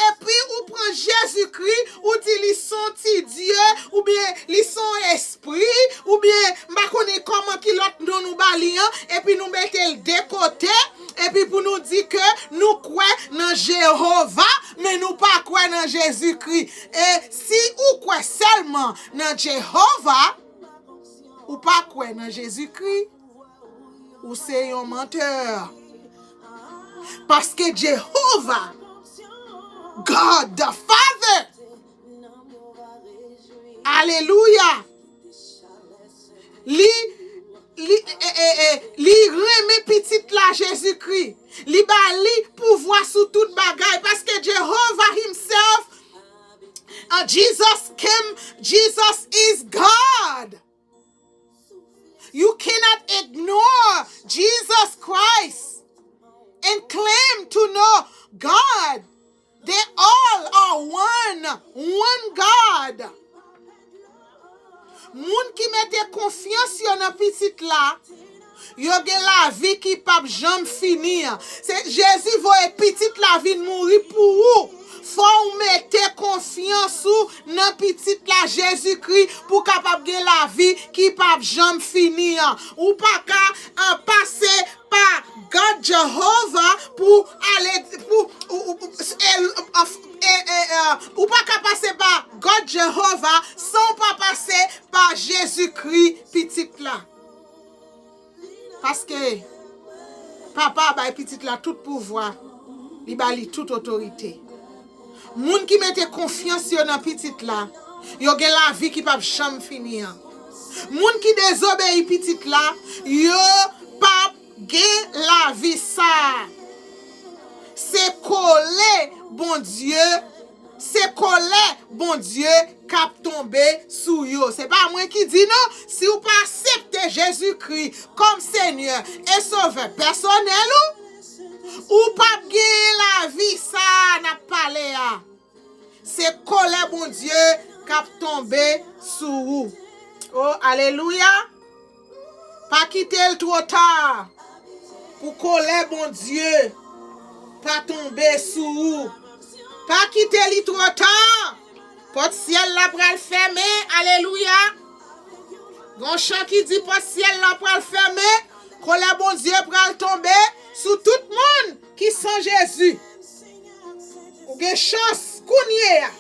epi ou pran Jezikri, ou di li son ti Dye, oubyen li son espri, oubyen m pa konnen kòman ki lòt non nou ba li an, epi nou mete l de kote, epi pou nou di ke nou kwè nan Jewova, men nou pa kwè nan Jezikri. E si ou kwè sèlman nan Jewova, ou pa kwè nan Jezikri, ou se yon mantè. Paske Jewova, God the Father, alelouya, li, li, e, e, e, li renmen pitit la Jezikri. Li ba li pouvwa sou tout bagay. Paske Jewova himself, uh, Jesus came, Jesus is God. You cannot ignore Jesus Christ and claim to know God. They all are one, one God. Moun ki mete konfyans yo nan pitit la, yo gen lavi ki p ap janm fini an. Se Jezi voye pitit la vin mouri pou ou. Fò w mete konfyans ou nan pitit la Jezikri pou w kapab gen lavi ki p ap janm fini an. Ou pa ka, ah, pase pa God Jehova pou ale, pou, ou, ou, ou, e, e, e, e, ou pa ka pase pa God Jehova san w pa pase pa Jezikri pitit la. Paske Papa bay pitit la tout pouvwa, li ba li tout otorite. Moun ki mete konfyans yo nan pitit la, Yo gen lavi ki p ap janm fini an. Moun ki dezobeyi Pitit la, yo p ap gen lavi sa a. Se kole Bondye, se kòlè Bondye k ap tonbe sou yo. Se pa mwen ki di non, si w pa aksepte Jezikri kòm Senyè e Sovè pèsonèl ou, ou p ap genyen lavi sa a n ap pale a. Se kòlè Bondye k ap tonbe sou ou. O, alelouya! Pa kite l twò ta pou kòlè Bondye pa tonbe sou ou. Pa kite li twò ta. Pòt syèl la pral fèmen. Alelouya! Gon chan ki di pòt syèl la pral fèmen. Kòlè Bondye pral tonbe sou tout moun ki san Jezi. Ou gen chans kounye a.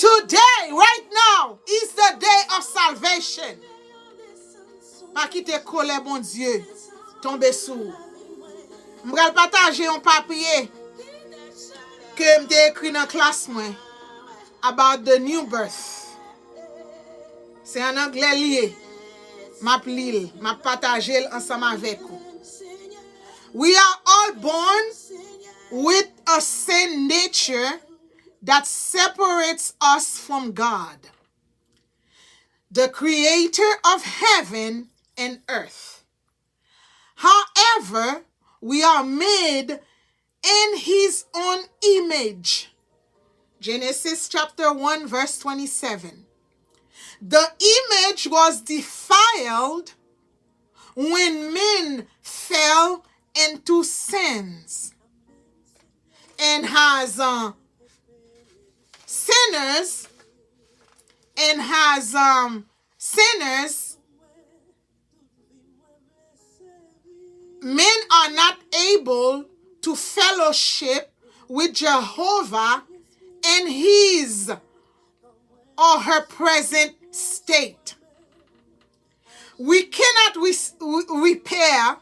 Today, right now, is the day of salvation. Pa kite kòlè Bondye tonbe sou ou. M pral pataje yon papye ke m te ekri nan klas mwen about the new birth. Se an anglè li ye. M ap li l, m ap pataje l ansanm avèk ou. We are all born with a sin nature that separates us from God, the creator of heaven and earth. However, we are made in his own image. Genesis chapter one, verse twenty-seven. The image was defiled when men fell into sins. And as uh, sinners, and as um, sinners, men are not able to fellowship with Jehovah in his or her present state. We cannot re- re- repair,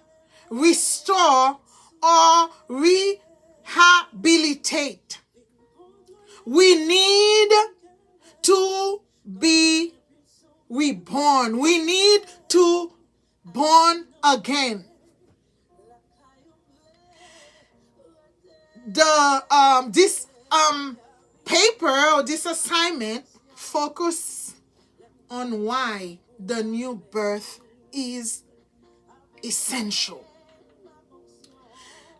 restore, or rehabilitate. We need to be reborn. We need to born again. The um this um paper or this assignment focus on why the new birth is essential.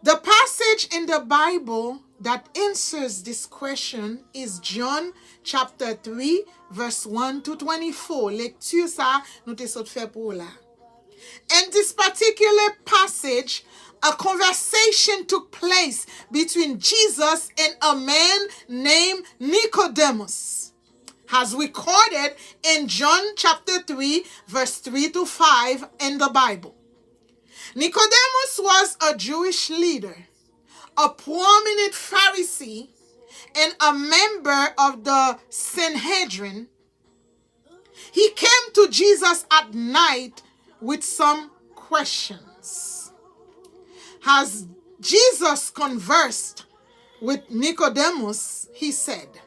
The passage in the Bible that answers this question is John chapter three, verse one to twenty-four. Lekti sa nou te sot fè pou ou la. In this particular passage, a conversation took place between Jesus and a man named Nicodemus, as recorded in John chapter three, verse three to five in the Bible. Nicodemus was a Jewish leader, a prominent Pharisee, and a member of the Sanhedrin. He came to Jesus at night with some questions. As Jesus conversed with Nicodemus, he said,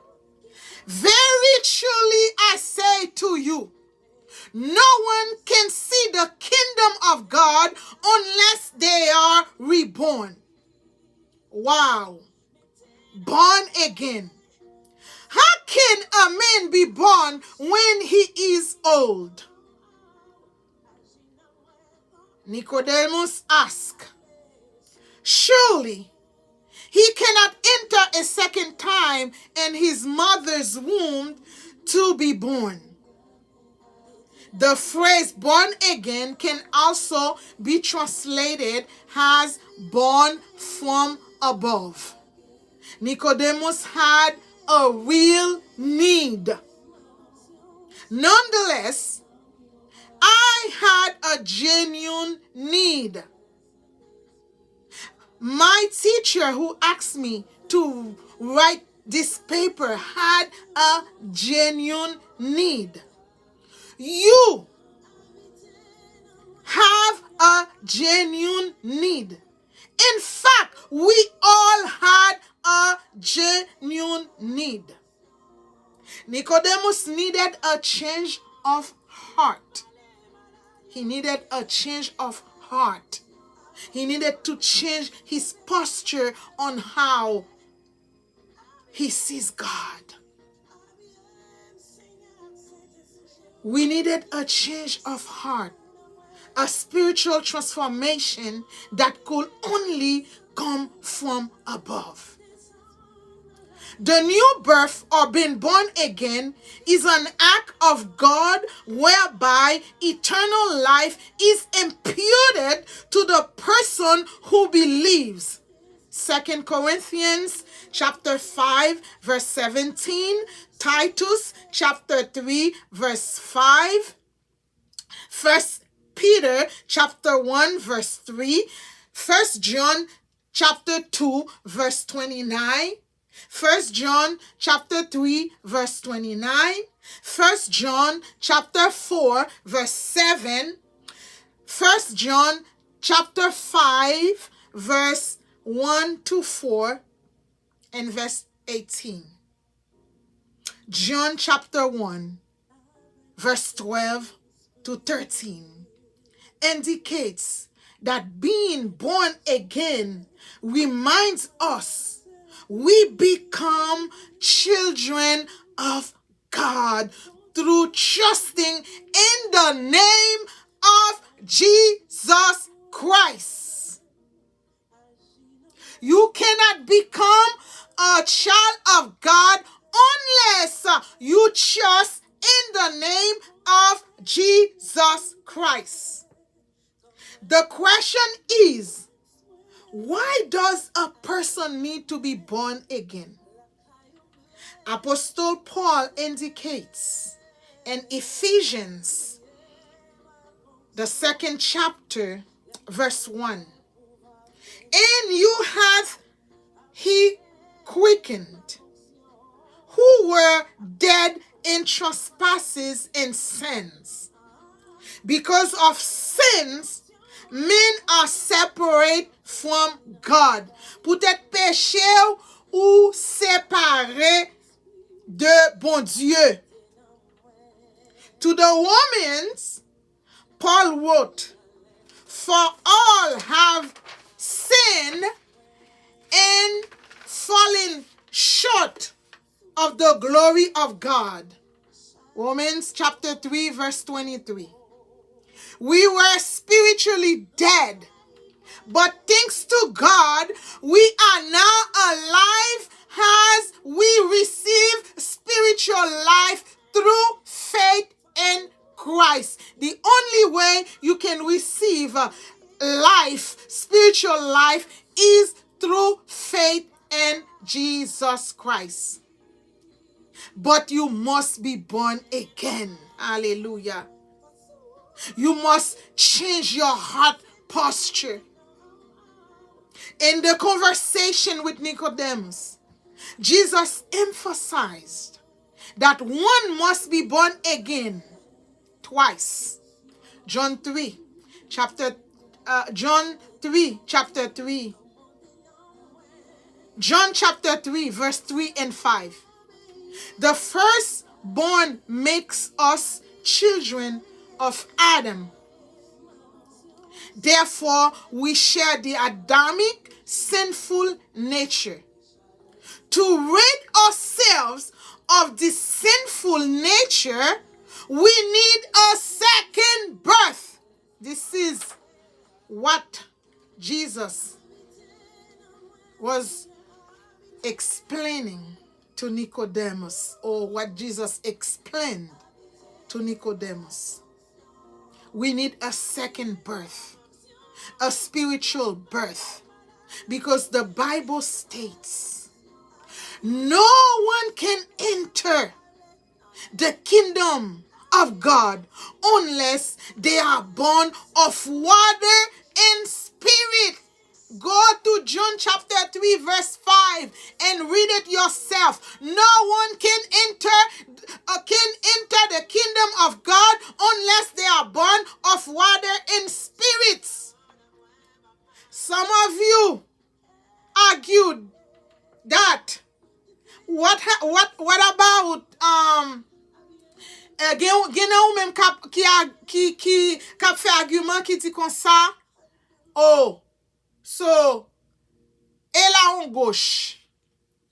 "Very truly I say to you, no one can see the kingdom of God unless they are reborn." Wow. Born again. How can a man be born when he is old? Nicodemus asked. Surely he cannot enter a second time in his mother's womb to be born. The phrase born again can also be translated as born from above. Nicodemus had a real need. Nonetheless, I had a genuine need. My teacher who asked me to write this paper had a genuine need. You have a genuine need. In fact, we all had a genuine need. Nicodemus needed a change of heart. He needed a change of heart. He needed to change his posture on how he sees God. We needed a change of heart, a spiritual transformation that could only come from above. The new birth or being born again is an act of God whereby eternal life is imputed to the person who believes. Second Corinthians chapter five verse seventeen, Titus chapter three verse five, First Peter chapter one verse three, First John chapter two verse twenty-nine, First John chapter three verse twenty-nine, First John chapter four verse seven, First John chapter five verse one to four, and verse eighteen. John chapter one, verse twelve to thirteen indicates that being born again reminds us we become children of God through trusting in the name of Jesus Christ. You cannot become a child of God unless you trust in the name of Jesus Christ. The question is, why does a person need to be born again? Apostle Paul indicates in Ephesians, the second chapter, verse one, "And you hath he quickened, who were dead in trespasses and sins." Because of sins, men are separate from God. Poutèt peche w, ou separe de Bondye. To the Romans, Paul wrote, "For all have sinned and fallen short of the glory of God." Romans chapter three, verse twenty-three. We were spiritually dead, but thanks to God, we are now alive as we receive spiritual life through faith in Christ. The only way you can receive, uh, life, spiritual life, is through faith in Jesus Christ. But you must be born again. Hallelujah. You must change your heart posture. In the conversation with Nicodemus, Jesus emphasized that one must be born again twice. John three, chapter, uh, John three, chapter three. John chapter three, verse three and five. The firstborn makes us children of Adam. Therefore, we share the Adamic sinful nature. To rid ourselves of this sinful nature, we need a second birth. This is what Jesus was explaining to Nicodemus, or what Jesus explained to Nicodemus. We need a second birth, a spiritual birth, because the Bible states no one can enter the kingdom of God unless they are born of water and spirit. Go to John chapter three verse five and read it yourself. No one can enter, uh, can enter the kingdom of God unless they are born of water and spirit. Some of you argued that what ha- what what about um, eh, gen, gen nan ou menm k ap, ki, a- ki, ki, k ap fè agiman ki di konsa, oh, so, e Lawon Goch?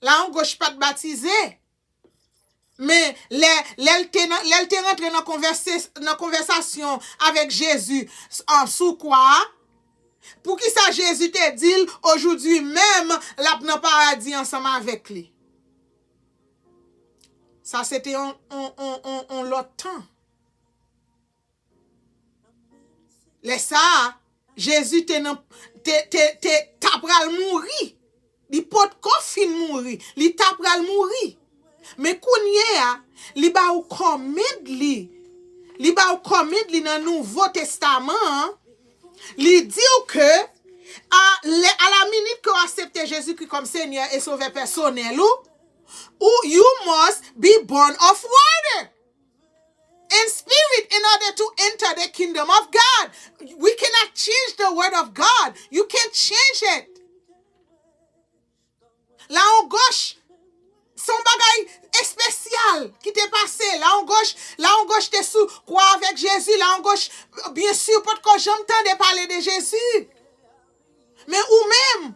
Lawon Goch pa t batize. Men lè, lè l te nan, lè l te rantre nan konvèse, nan konvèsasyon avèk Jezi, an, sou kwa a, poukisa Jezi te di l, ojoudimenm, l ap nan paradi ansanm avèk li? Sa se te yon, yon, yon, yon, yon lòt tan. Lè sa a, Jezi te nan, te, te, te, ta pral mouri. Li potko fin mouri. Li ta pral mouri. Men kounye a, li ba ou kòmand li. Li ba ou kòmand li nan Nouvo Testaman an. Li di w ke, a, lè, à la minute que w aksepte Jezikri kòm Senyè e Sovè pèsonèl ou, ou, you must be born of water and spirit in order to enter the kingdom of God. We cannot change the word of God. You can't change it. Lawon Goch, se yon bagay espesyal ki te pase. Lawon Goch, Lawon Goch te sou kwa avèk Jezi. Lawon Goch, byen si, potko janm tande pale de Jezi. Men ou menm,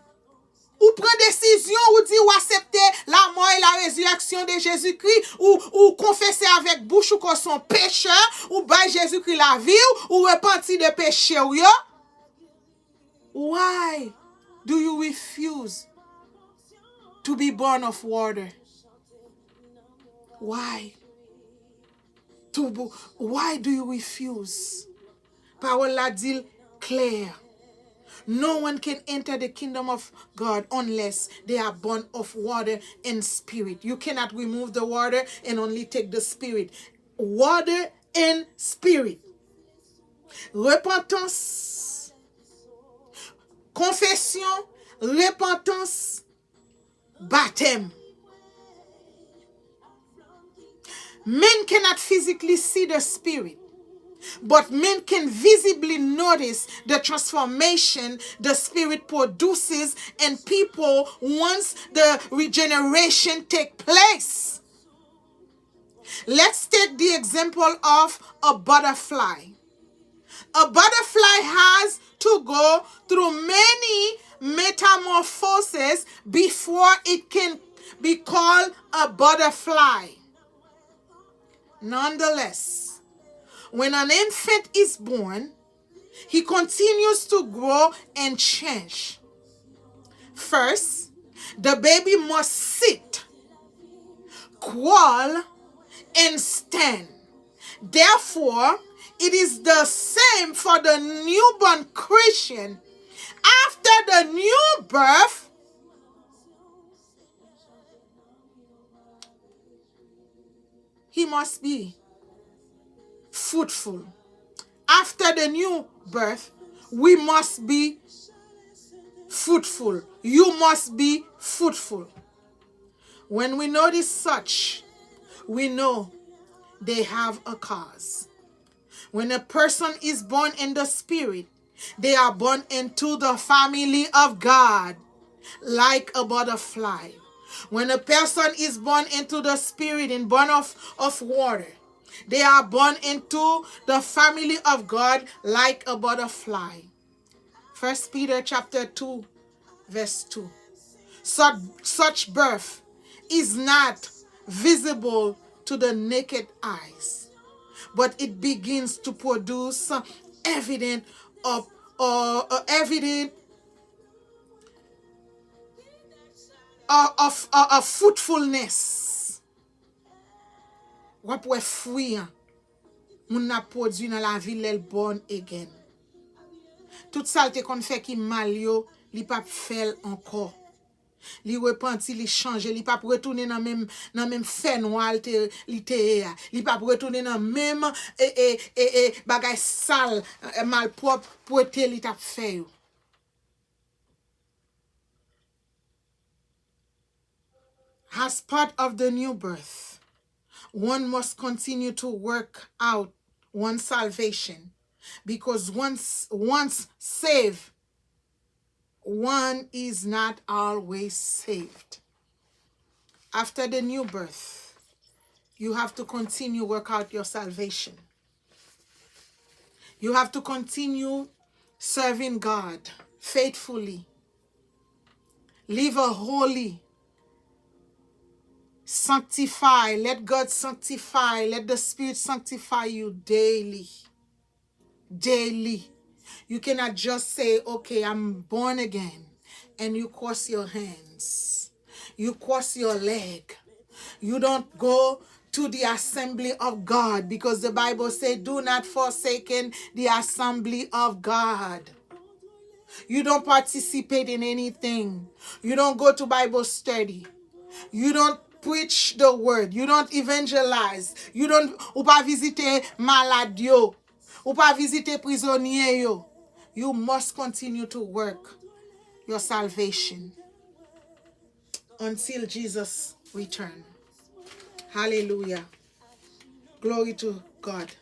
ou pran desizyon, ou di ou aksepte la mort et la résurrection de Jésus-Christ, ou, ou konfese avèk bouch ou ke w se yon pechè, ou bay Jezikri lavi w, ou repanti de peche w yo. Why do you refuse to be born of water? Why? To bo- why do you refuse? Pawòl la di l klè. No one can enter the kingdom of God unless they are born of water and spirit. You cannot remove the water and only take the spirit. Water and spirit. Repantans, konfesyon, repantans, batèm. Men cannot physically see the spirit, but men can visibly notice the transformation the spirit produces in people once the regeneration take place. Let's take the example of a butterfly. A butterfly has to go through many metamorphoses before it can be called a butterfly. Nonetheless, when an infant is born, he continues to grow and change. First, the baby must sit, crawl, and stand. Therefore, it is the same for the newborn Christian. After the new birth, he must be fruitful. After the new birth, we must be fruitful. You must be fruitful. When we notice such, we know they have a cause. When a person is born in the Spirit, they are born into the family of God like a butterfly. When a person is born into the Spirit and born of, of water, they are born into the family of God like a butterfly. First Peter chapter two, verse two. Such, such birth is not visible to the naked eyes, but it begins to produce evident of, uh, uh, evident uh, of, uh, of fruitfulness. W ap wè fwi an moun nan ap pwodui nan lavi l lè l born again. Tout sa l te konn fè ki mal yo, li p ap fè l ankò. Li repanti, li chanje, li p ap retounen nan menm, nan menm fènwa l te, li te ye a. Li p ap retounen nan menm, e, e, e, e, bagay sal, e, malpwòp, pwete li t ap fè yo. As part of the new birth, one must continue to work out one's salvation, because once, once saved, one is not always saved. After the new birth, You have to continue work out your salvation. You have to continue serving God faithfully. Live a holy, sanctify. Let God sanctify. Let the Spirit sanctify you daily. Daily. You cannot just say, "Okay, I'm born again," and you cross your hands. You cross your leg. You don't go to the assembly of God because the Bible say, "Do not forsaken the assembly of God." You don't participate in anything. You don't go to Bible study. You don't preach the word. You don't evangelize. You don't, ou pa vizite malad yo. Ou pa vizite prizonye yo. You must continue to work your salvation until Jesus return. Hallelujah. Glory to God.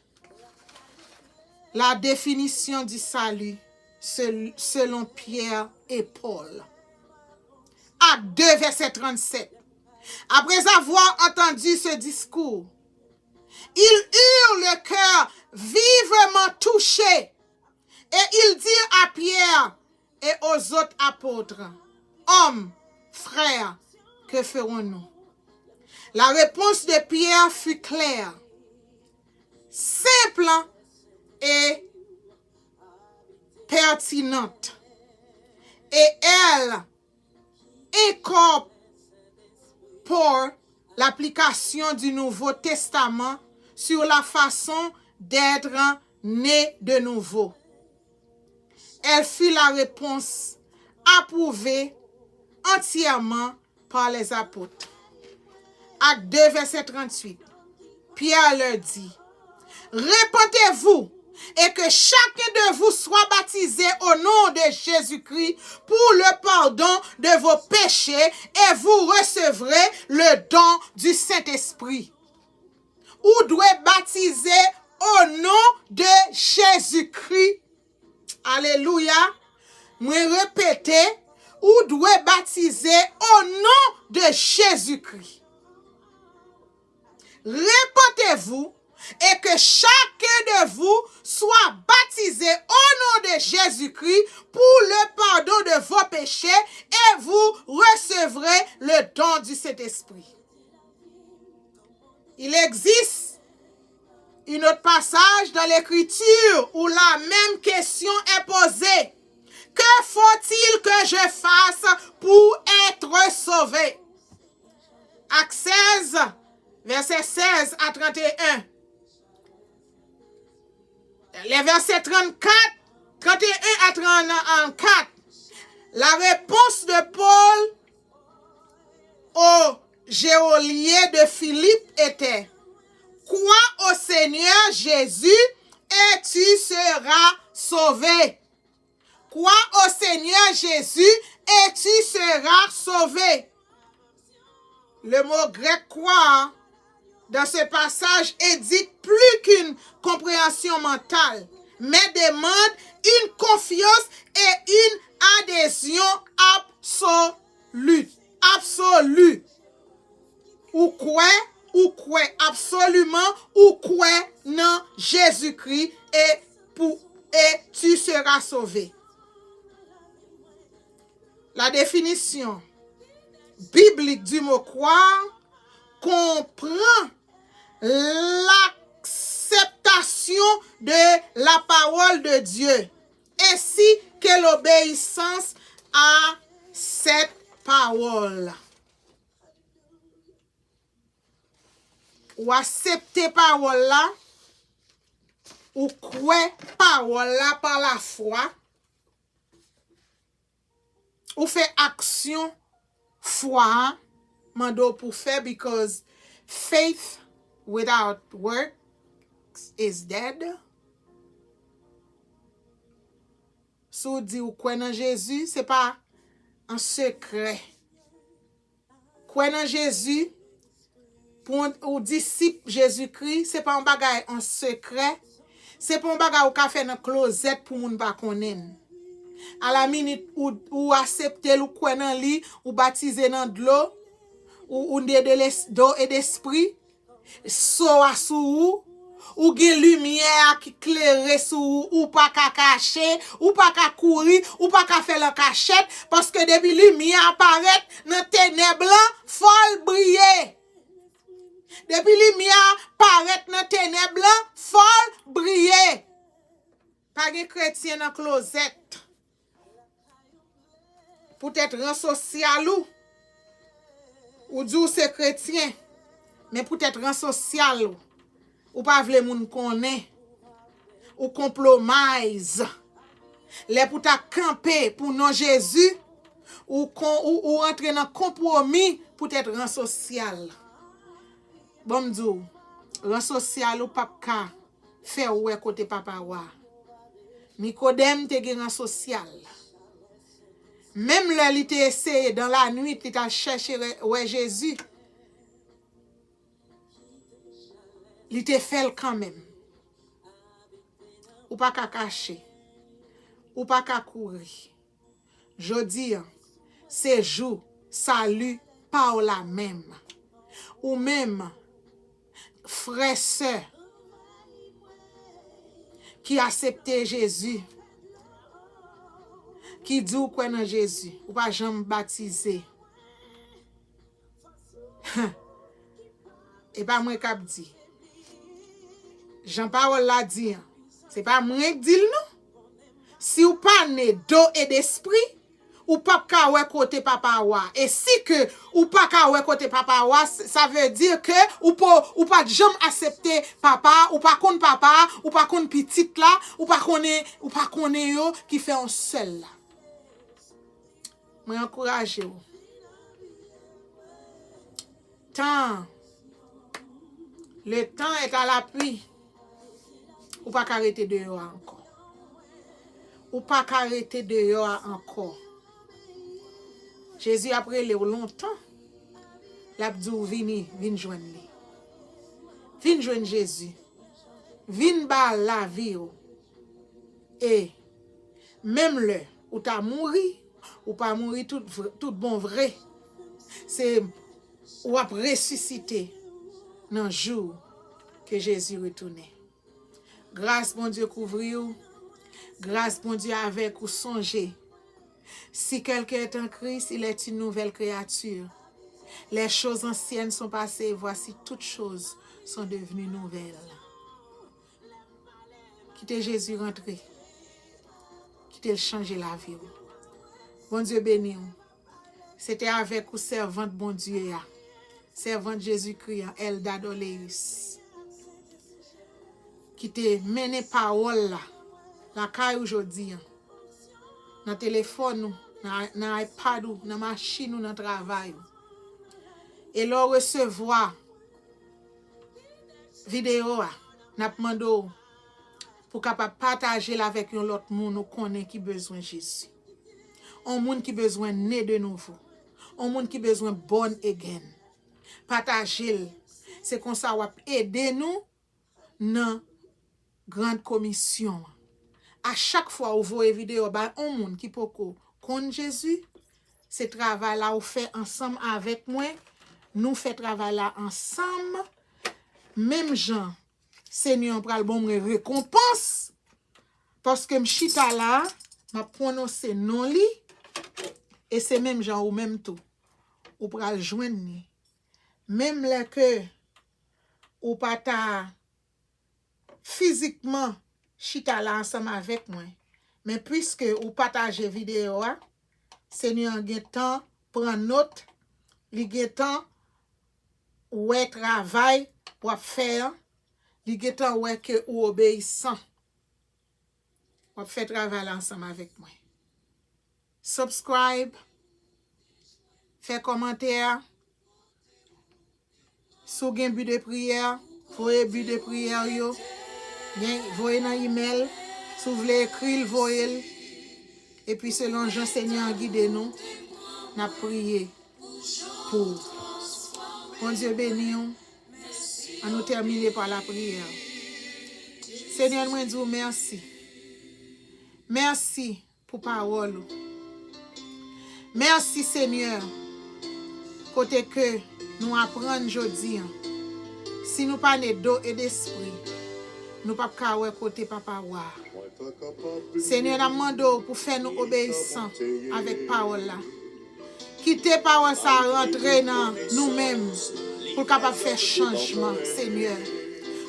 La définition du salut sel- selon Pierre et Paul. Actes deux, verset trente-sept. Après avoir entendu ce discours, ils eurent le cœur vivement touché et ils dirent à Pierre et aux autres apôtres, "Hommes, frères, que ferons-nous?" La réponse de Pierre fut claire, simple et pertinente. Et elle incorpore l'application du Nouveau Testament sur la façon d'être né de nouveau. Elle fut la réponse approuvée entièrement par les apôtres. Actes deux, verset trente-huit. Pierre leur dit, "Repentez-vous et que chacun de vous soit baptisé au nom de Jésus-Christ pour le pardon de vos péchés et vous recevrez le don du Saint-Esprit." Ou dwe batize o non de Jezikri. Alelouya. Mwen repete, ou dwe batize o non de Jezikri. Repentez-vous et que chacun de vous soit baptisé au nom de Jésus-Christ pour le pardon de vos péchés et vous recevrez le don du Saint-Esprit. Il existe un autre passage dans l'Écriture où la même question est posée. Que faut-il que je fasse pour être sauvé? Actes seize, verset seize à trente et un. Les versets trente-quatre, trente et un à trente-quatre. La réponse de Paul au geôlier de Philippe était, crois au Seigneur Jésus et tu seras sauvé. Crois au Seigneur Jésus et tu seras sauvé. Le mot grec croire dans ce passage indique plus qu'une compréhension mentale, mais demande une confiance et une adhésion absolue. Absolue. Ou kwè, ou kwè absoliman, ou kwè nan Jezikri e pou et tu seras sauvé. La définition biblique du mot croire comprend l'acceptation de la parole de Dieu ainsi que l'obéissance à cette parole. Ou aksepte pawòl la, ou kwè pawòl la pa lafwa, ou fè aksyon fwa a mande w pou fè, because faith without works is dead. Si w di w kwè nan Jezi, se pa an sekrè. Kwè nan Jezi, pou w, ou disip Jezikri, se pa yon bagay an sekrè. Se pa yon bagay ou ka fè nan klozèt pou moun pa konnen l. Alaminit, ou, ou aksepte l, ou kwè nan li, ou batize nan dlo, ou, ou de, de les, d'eau et d'esprit. so a sou ou, ou gen limyè a ki klere sou ou, ou pa ka kache, ou pa ka kouri, ou pa ka fè l an kachèt, paske depi limyè a parèt nan tenèb lan, fò l briye. Depi limyè a parèt nan tenèb lan, fò l briye. Pa gen kretyen nan klozèt. Poutèt ran sosyal ou, ou di w se kretyen, men poutèt ran sosyal ou, ou pa vle moun konnen, ou konpwomize. Lè pou ta kanpe pou non Jezi, ou, kon, ou, ou antre nan konpwomi poutèt ran sosyal. Bon, m di w, ran sosyal ou p ap ka fè w wè kote Papa w a. Nikodèm te gen ran sosyal. Menm lè li te eseye, dans la nuit, li t al chèche wè, wè Jezi, li te fè l kanmenm. Ou pa ka kache. Ou pa ka kouri. Jodi a, se jou sali pa w la menm. Ou menm, frè, sè, ki asepte Jezi, ki di w kwè nan Jezi, ou pa janm batize. E pa mwen k ap di. Jan pawòl la di an, se pa mwen k di l non. Si w pa ne d'eau et d'esprit, ou p ap ka wè kote Papa w a. E si ke ou pa ka wè kote Papa w a, s-, sa vle di ke ou po, ou pa t janm asepte Papa a, ou pa konn Papa a, ou pa konn Pitit la, ou pa konnen, ou pa konnen yo ki fè yon sèl la. Mwen ankouraje w. Tan, le temps est à l'appui. Ou pa ka rete deyò a ankò. Ou pa ka rete deyò a ankò. Jezi ap rele w lontan. L ap di w vini, vin jwenn li. Vin jwenn Jezi. Vin ba lavi w. E menm lè ou ta mouri, ou pa mouri tout vre, tout bon vre. Se w ap resisite nan jou ke Jezi retounen. Gras Bondye kouvri w. Gras Bondye avèk ou. Sonje, si quelqu'un est en Christ, il est une nouvelle créature. Les choses anciennes sont passées, et voici toutes choses sont devenues nouvelles. Kite Jezi rantre. Kite l chanje lavi w. Bondye beni w. Se te avèk ou sèvant Bondye a, sèvant Jezikri an, Elda Doléus, ki te mennen pawòl la lakay ou jodi an, nan telefòn ou, nan, nan iPad ou, nan machin ou, nan travay ou. E lè w resevwa videyo a, n ap mande w pou w kapab pataje l avèk yon lòt moun ou konnen ki bezwen Jezi. Yon moun ki bezwen ne de nouvo. Yon moun ki bezwen born again. Pataje l. Se konsa w ap ede nou nan Grand Komisyon an. A chak fwa ou voye videyo bay yon moun ki poko konn Jezi, se travay la ou fè ansanm avèk mwen. Nou fè travay la ansanm. Menm jan Senyè an pral ban mwen rekonpans, paske m chita la, m ap pwononse non li, e se menm jan ou menm tou, ou pral jwenn li. Menm lè ke ou pa ta fizikman chita la ansanm avèk mwen, men piske ou pataje videyo a, Senyè an gentan pran nòt, li gentan wè travay w ap fè an, li gentan wè ke ou obeyisan. W ap fè travay la ansanm avèk mwen. Subscribe, fè kòmantè. Si w gen bi de priyè, voye bi de priyè yo. Gen, voye nan imèl. Si w vle ekri l, voye l. Epi selon jan Senyè an gide nou, n ap priye pou ou. Bondye beni w. Ann nou tèmine pa lapriyè. Senyè, mwen di w mèsi. Mèsi pou pawòl ou. Mèsi, Senyè, kote ke nou aprann jodi an. Si nou pa ne do e despri, nou p ap ka wè kote Papa w a. Senyè, n ap mande w pou fè nou obeyisan avèk pawòl la. Kite pawòl sa a rantre nan nou menm pou l kapab fè chanjman, Senyè.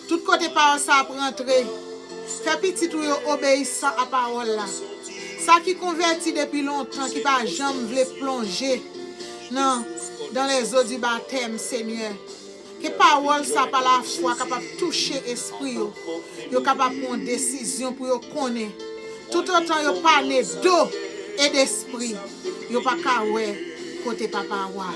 Tout kote pawòl sa a ap rantre, fè pitit ou yo obeyisan a pawòl la. Sa ki konvèti depi lontan, ki pa janm vle plonje nan dans les eaux du baptême, Senyè. Ke pawòl sa pa lafwa kapab touche espri yo. Yo kapab pran yon desizyon pou yo konnen. Toutotan yo pa ne do e despri, yo pa ka wè kote Papa w a.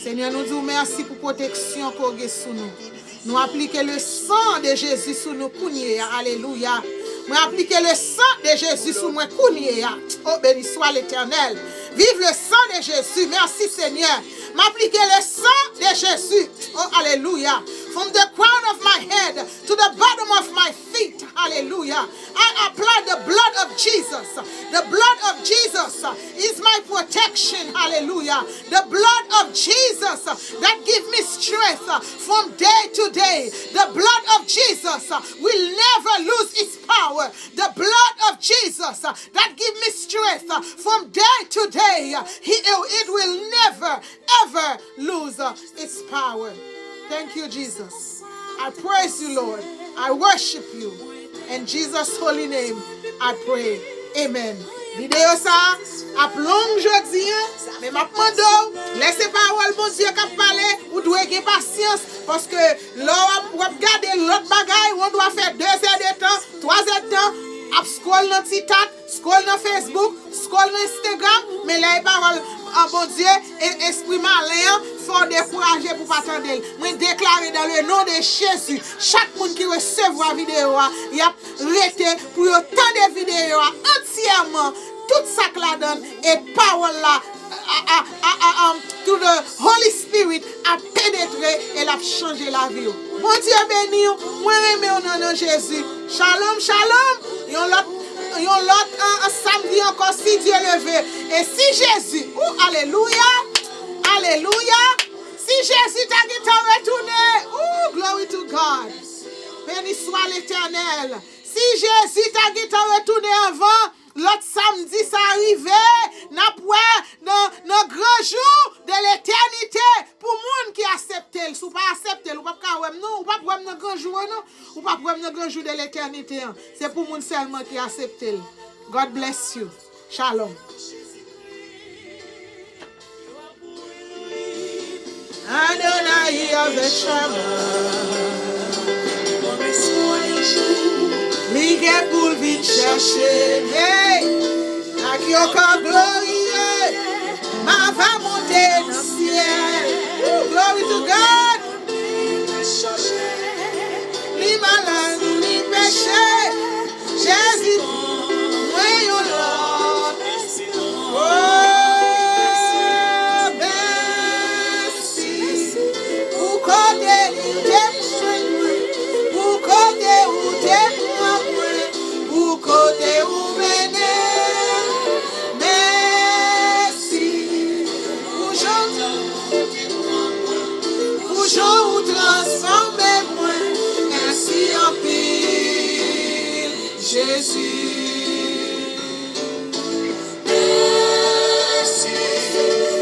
Senyè, nou di w mèsi pou pwoteksyon ke w gen sou nou. Nou aplike le sang de Jésus sou nou kounye a. Alelouya. Mwen aplike le sang de Jésus sou mwen kounye a. Oh, béni soit l'Éternel. Vive le sang de Jésus. Merci, Seigneur. M aplike le sang de Jésus. Oh, alelouya. From the crown of my head to the bottom of my feet. Hallelujah. I apply the blood of Jesus. The blood of Jesus is my protection. Hallelujah. The blood of Jesus that give me strength from day to day. The blood of Jesus will never lose its power. The blood of Jesus that give me strength from day to day. He, it will never ever lose uh, its power. Thank you, Jesus. I praise you, Lord. I worship you. In Jesus' holy name, I pray. Amen. Videyo sa a ap long jodi an, men m ap mande w, lè se pawòl Bondye k ap pale, ou dwe gen pasyans, paske lè w ap, w ap gade lòt bagay, ou dwe fè de zè de tan, twa zè de tan, ap scroll nan TikTok, scroll nan Facebook, scroll nan Instagram, men lè e pawòl an Bondye, e espri malen an, fè w dekouraje pou w pa tande l. Mwen deklare dans le nom de Jésus, chak moun ki resevwa videyo a, y ap rete pou yo tande videyo a antyèman, tout sa k ladan l, e pawòl la, a, a, a, a, um, through the Holy Spirit ap penetre e l ap chanje lavi w. Bondye beni w. Mwen renmen w nan non Jezi. Shalom, shalom. Yon lòt, yon lòt an, an samdi ankò, si Dye leve. E si Jezi, ou, alelouya, alelouya. Si Jezi ta gentan retounen, ou, glory to God. Béni soit l'Éternel. Si Jezi ta gentan retounen anvan lòt samdi sa rive, n ap wè nan, nan gran jou de letènite pou moun ki aksepte l. Si w pa aksepte l, ou p ap ka wè m non, ou p ap wè m nan gran jou an non. Ou p ap wè m nan gran jou de letènite an. Se pou moun sèlman ki aksepte l. God bless you. Shalom. Adonai avèk Shama. Li gen pou l vin chèche m, hey, ak yon kò gloriye, m ava monte nan syèl. Ooh, glory to God. Li malad, li peche. Jezi, mwen yon lòt. Oh, mèsi pou kote ou te pran mwen, pou kote ou te pran mwen, pou kote ou mennen. Mèsi pou jan, pou jan ou transfòme mwen. Mèsi anpil. Jezi. Mèsi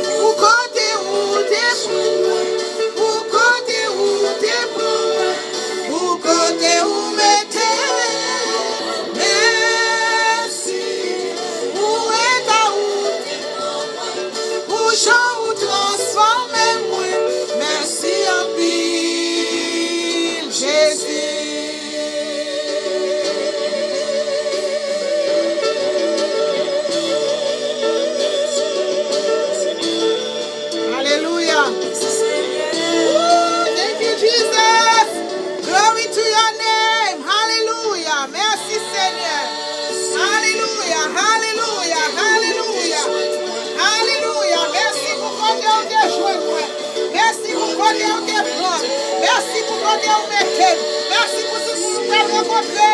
pou kote ou te pran mwen, pou kote ou te pran mwen, pou kote ou mete mwen. Mèsi pou eta ou te pran mwen, pou jan ou transfòme mwen. Mèsi anpil, Jezi. Alelouya. Ooh, thank you, Jesus. Glory to your name. Hallelujah. Mèsi, Senyè. Alelouya, alelouya, alelouya. Alelouya. Mèsi pou kote ou te jwenn mwen. Mèsi pou kote ou te pran m. Mèsi pou kote ou mete m. Mèsi pou tout moun ou pral rankontre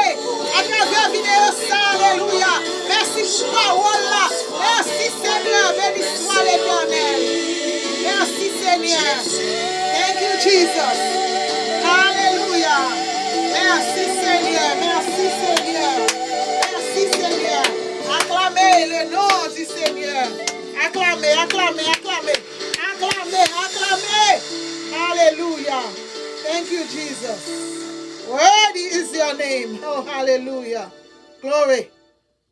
atravè videyo sa. Alelouya. Mèsi pou pawòl la. Mèsi, Senyè. Béni soit l'Éternel. Mèsi, Senyè. Thank you, Jesus. Merci Seigneur. Merci Seigneur. Acclamez le nom du Seigneur. Acclamez, acclamez, acclamez. Acclamez, acclamez. Hallelujah. Thank you, Jesus. Worthy is your name. Oh, hallelujah. Glory.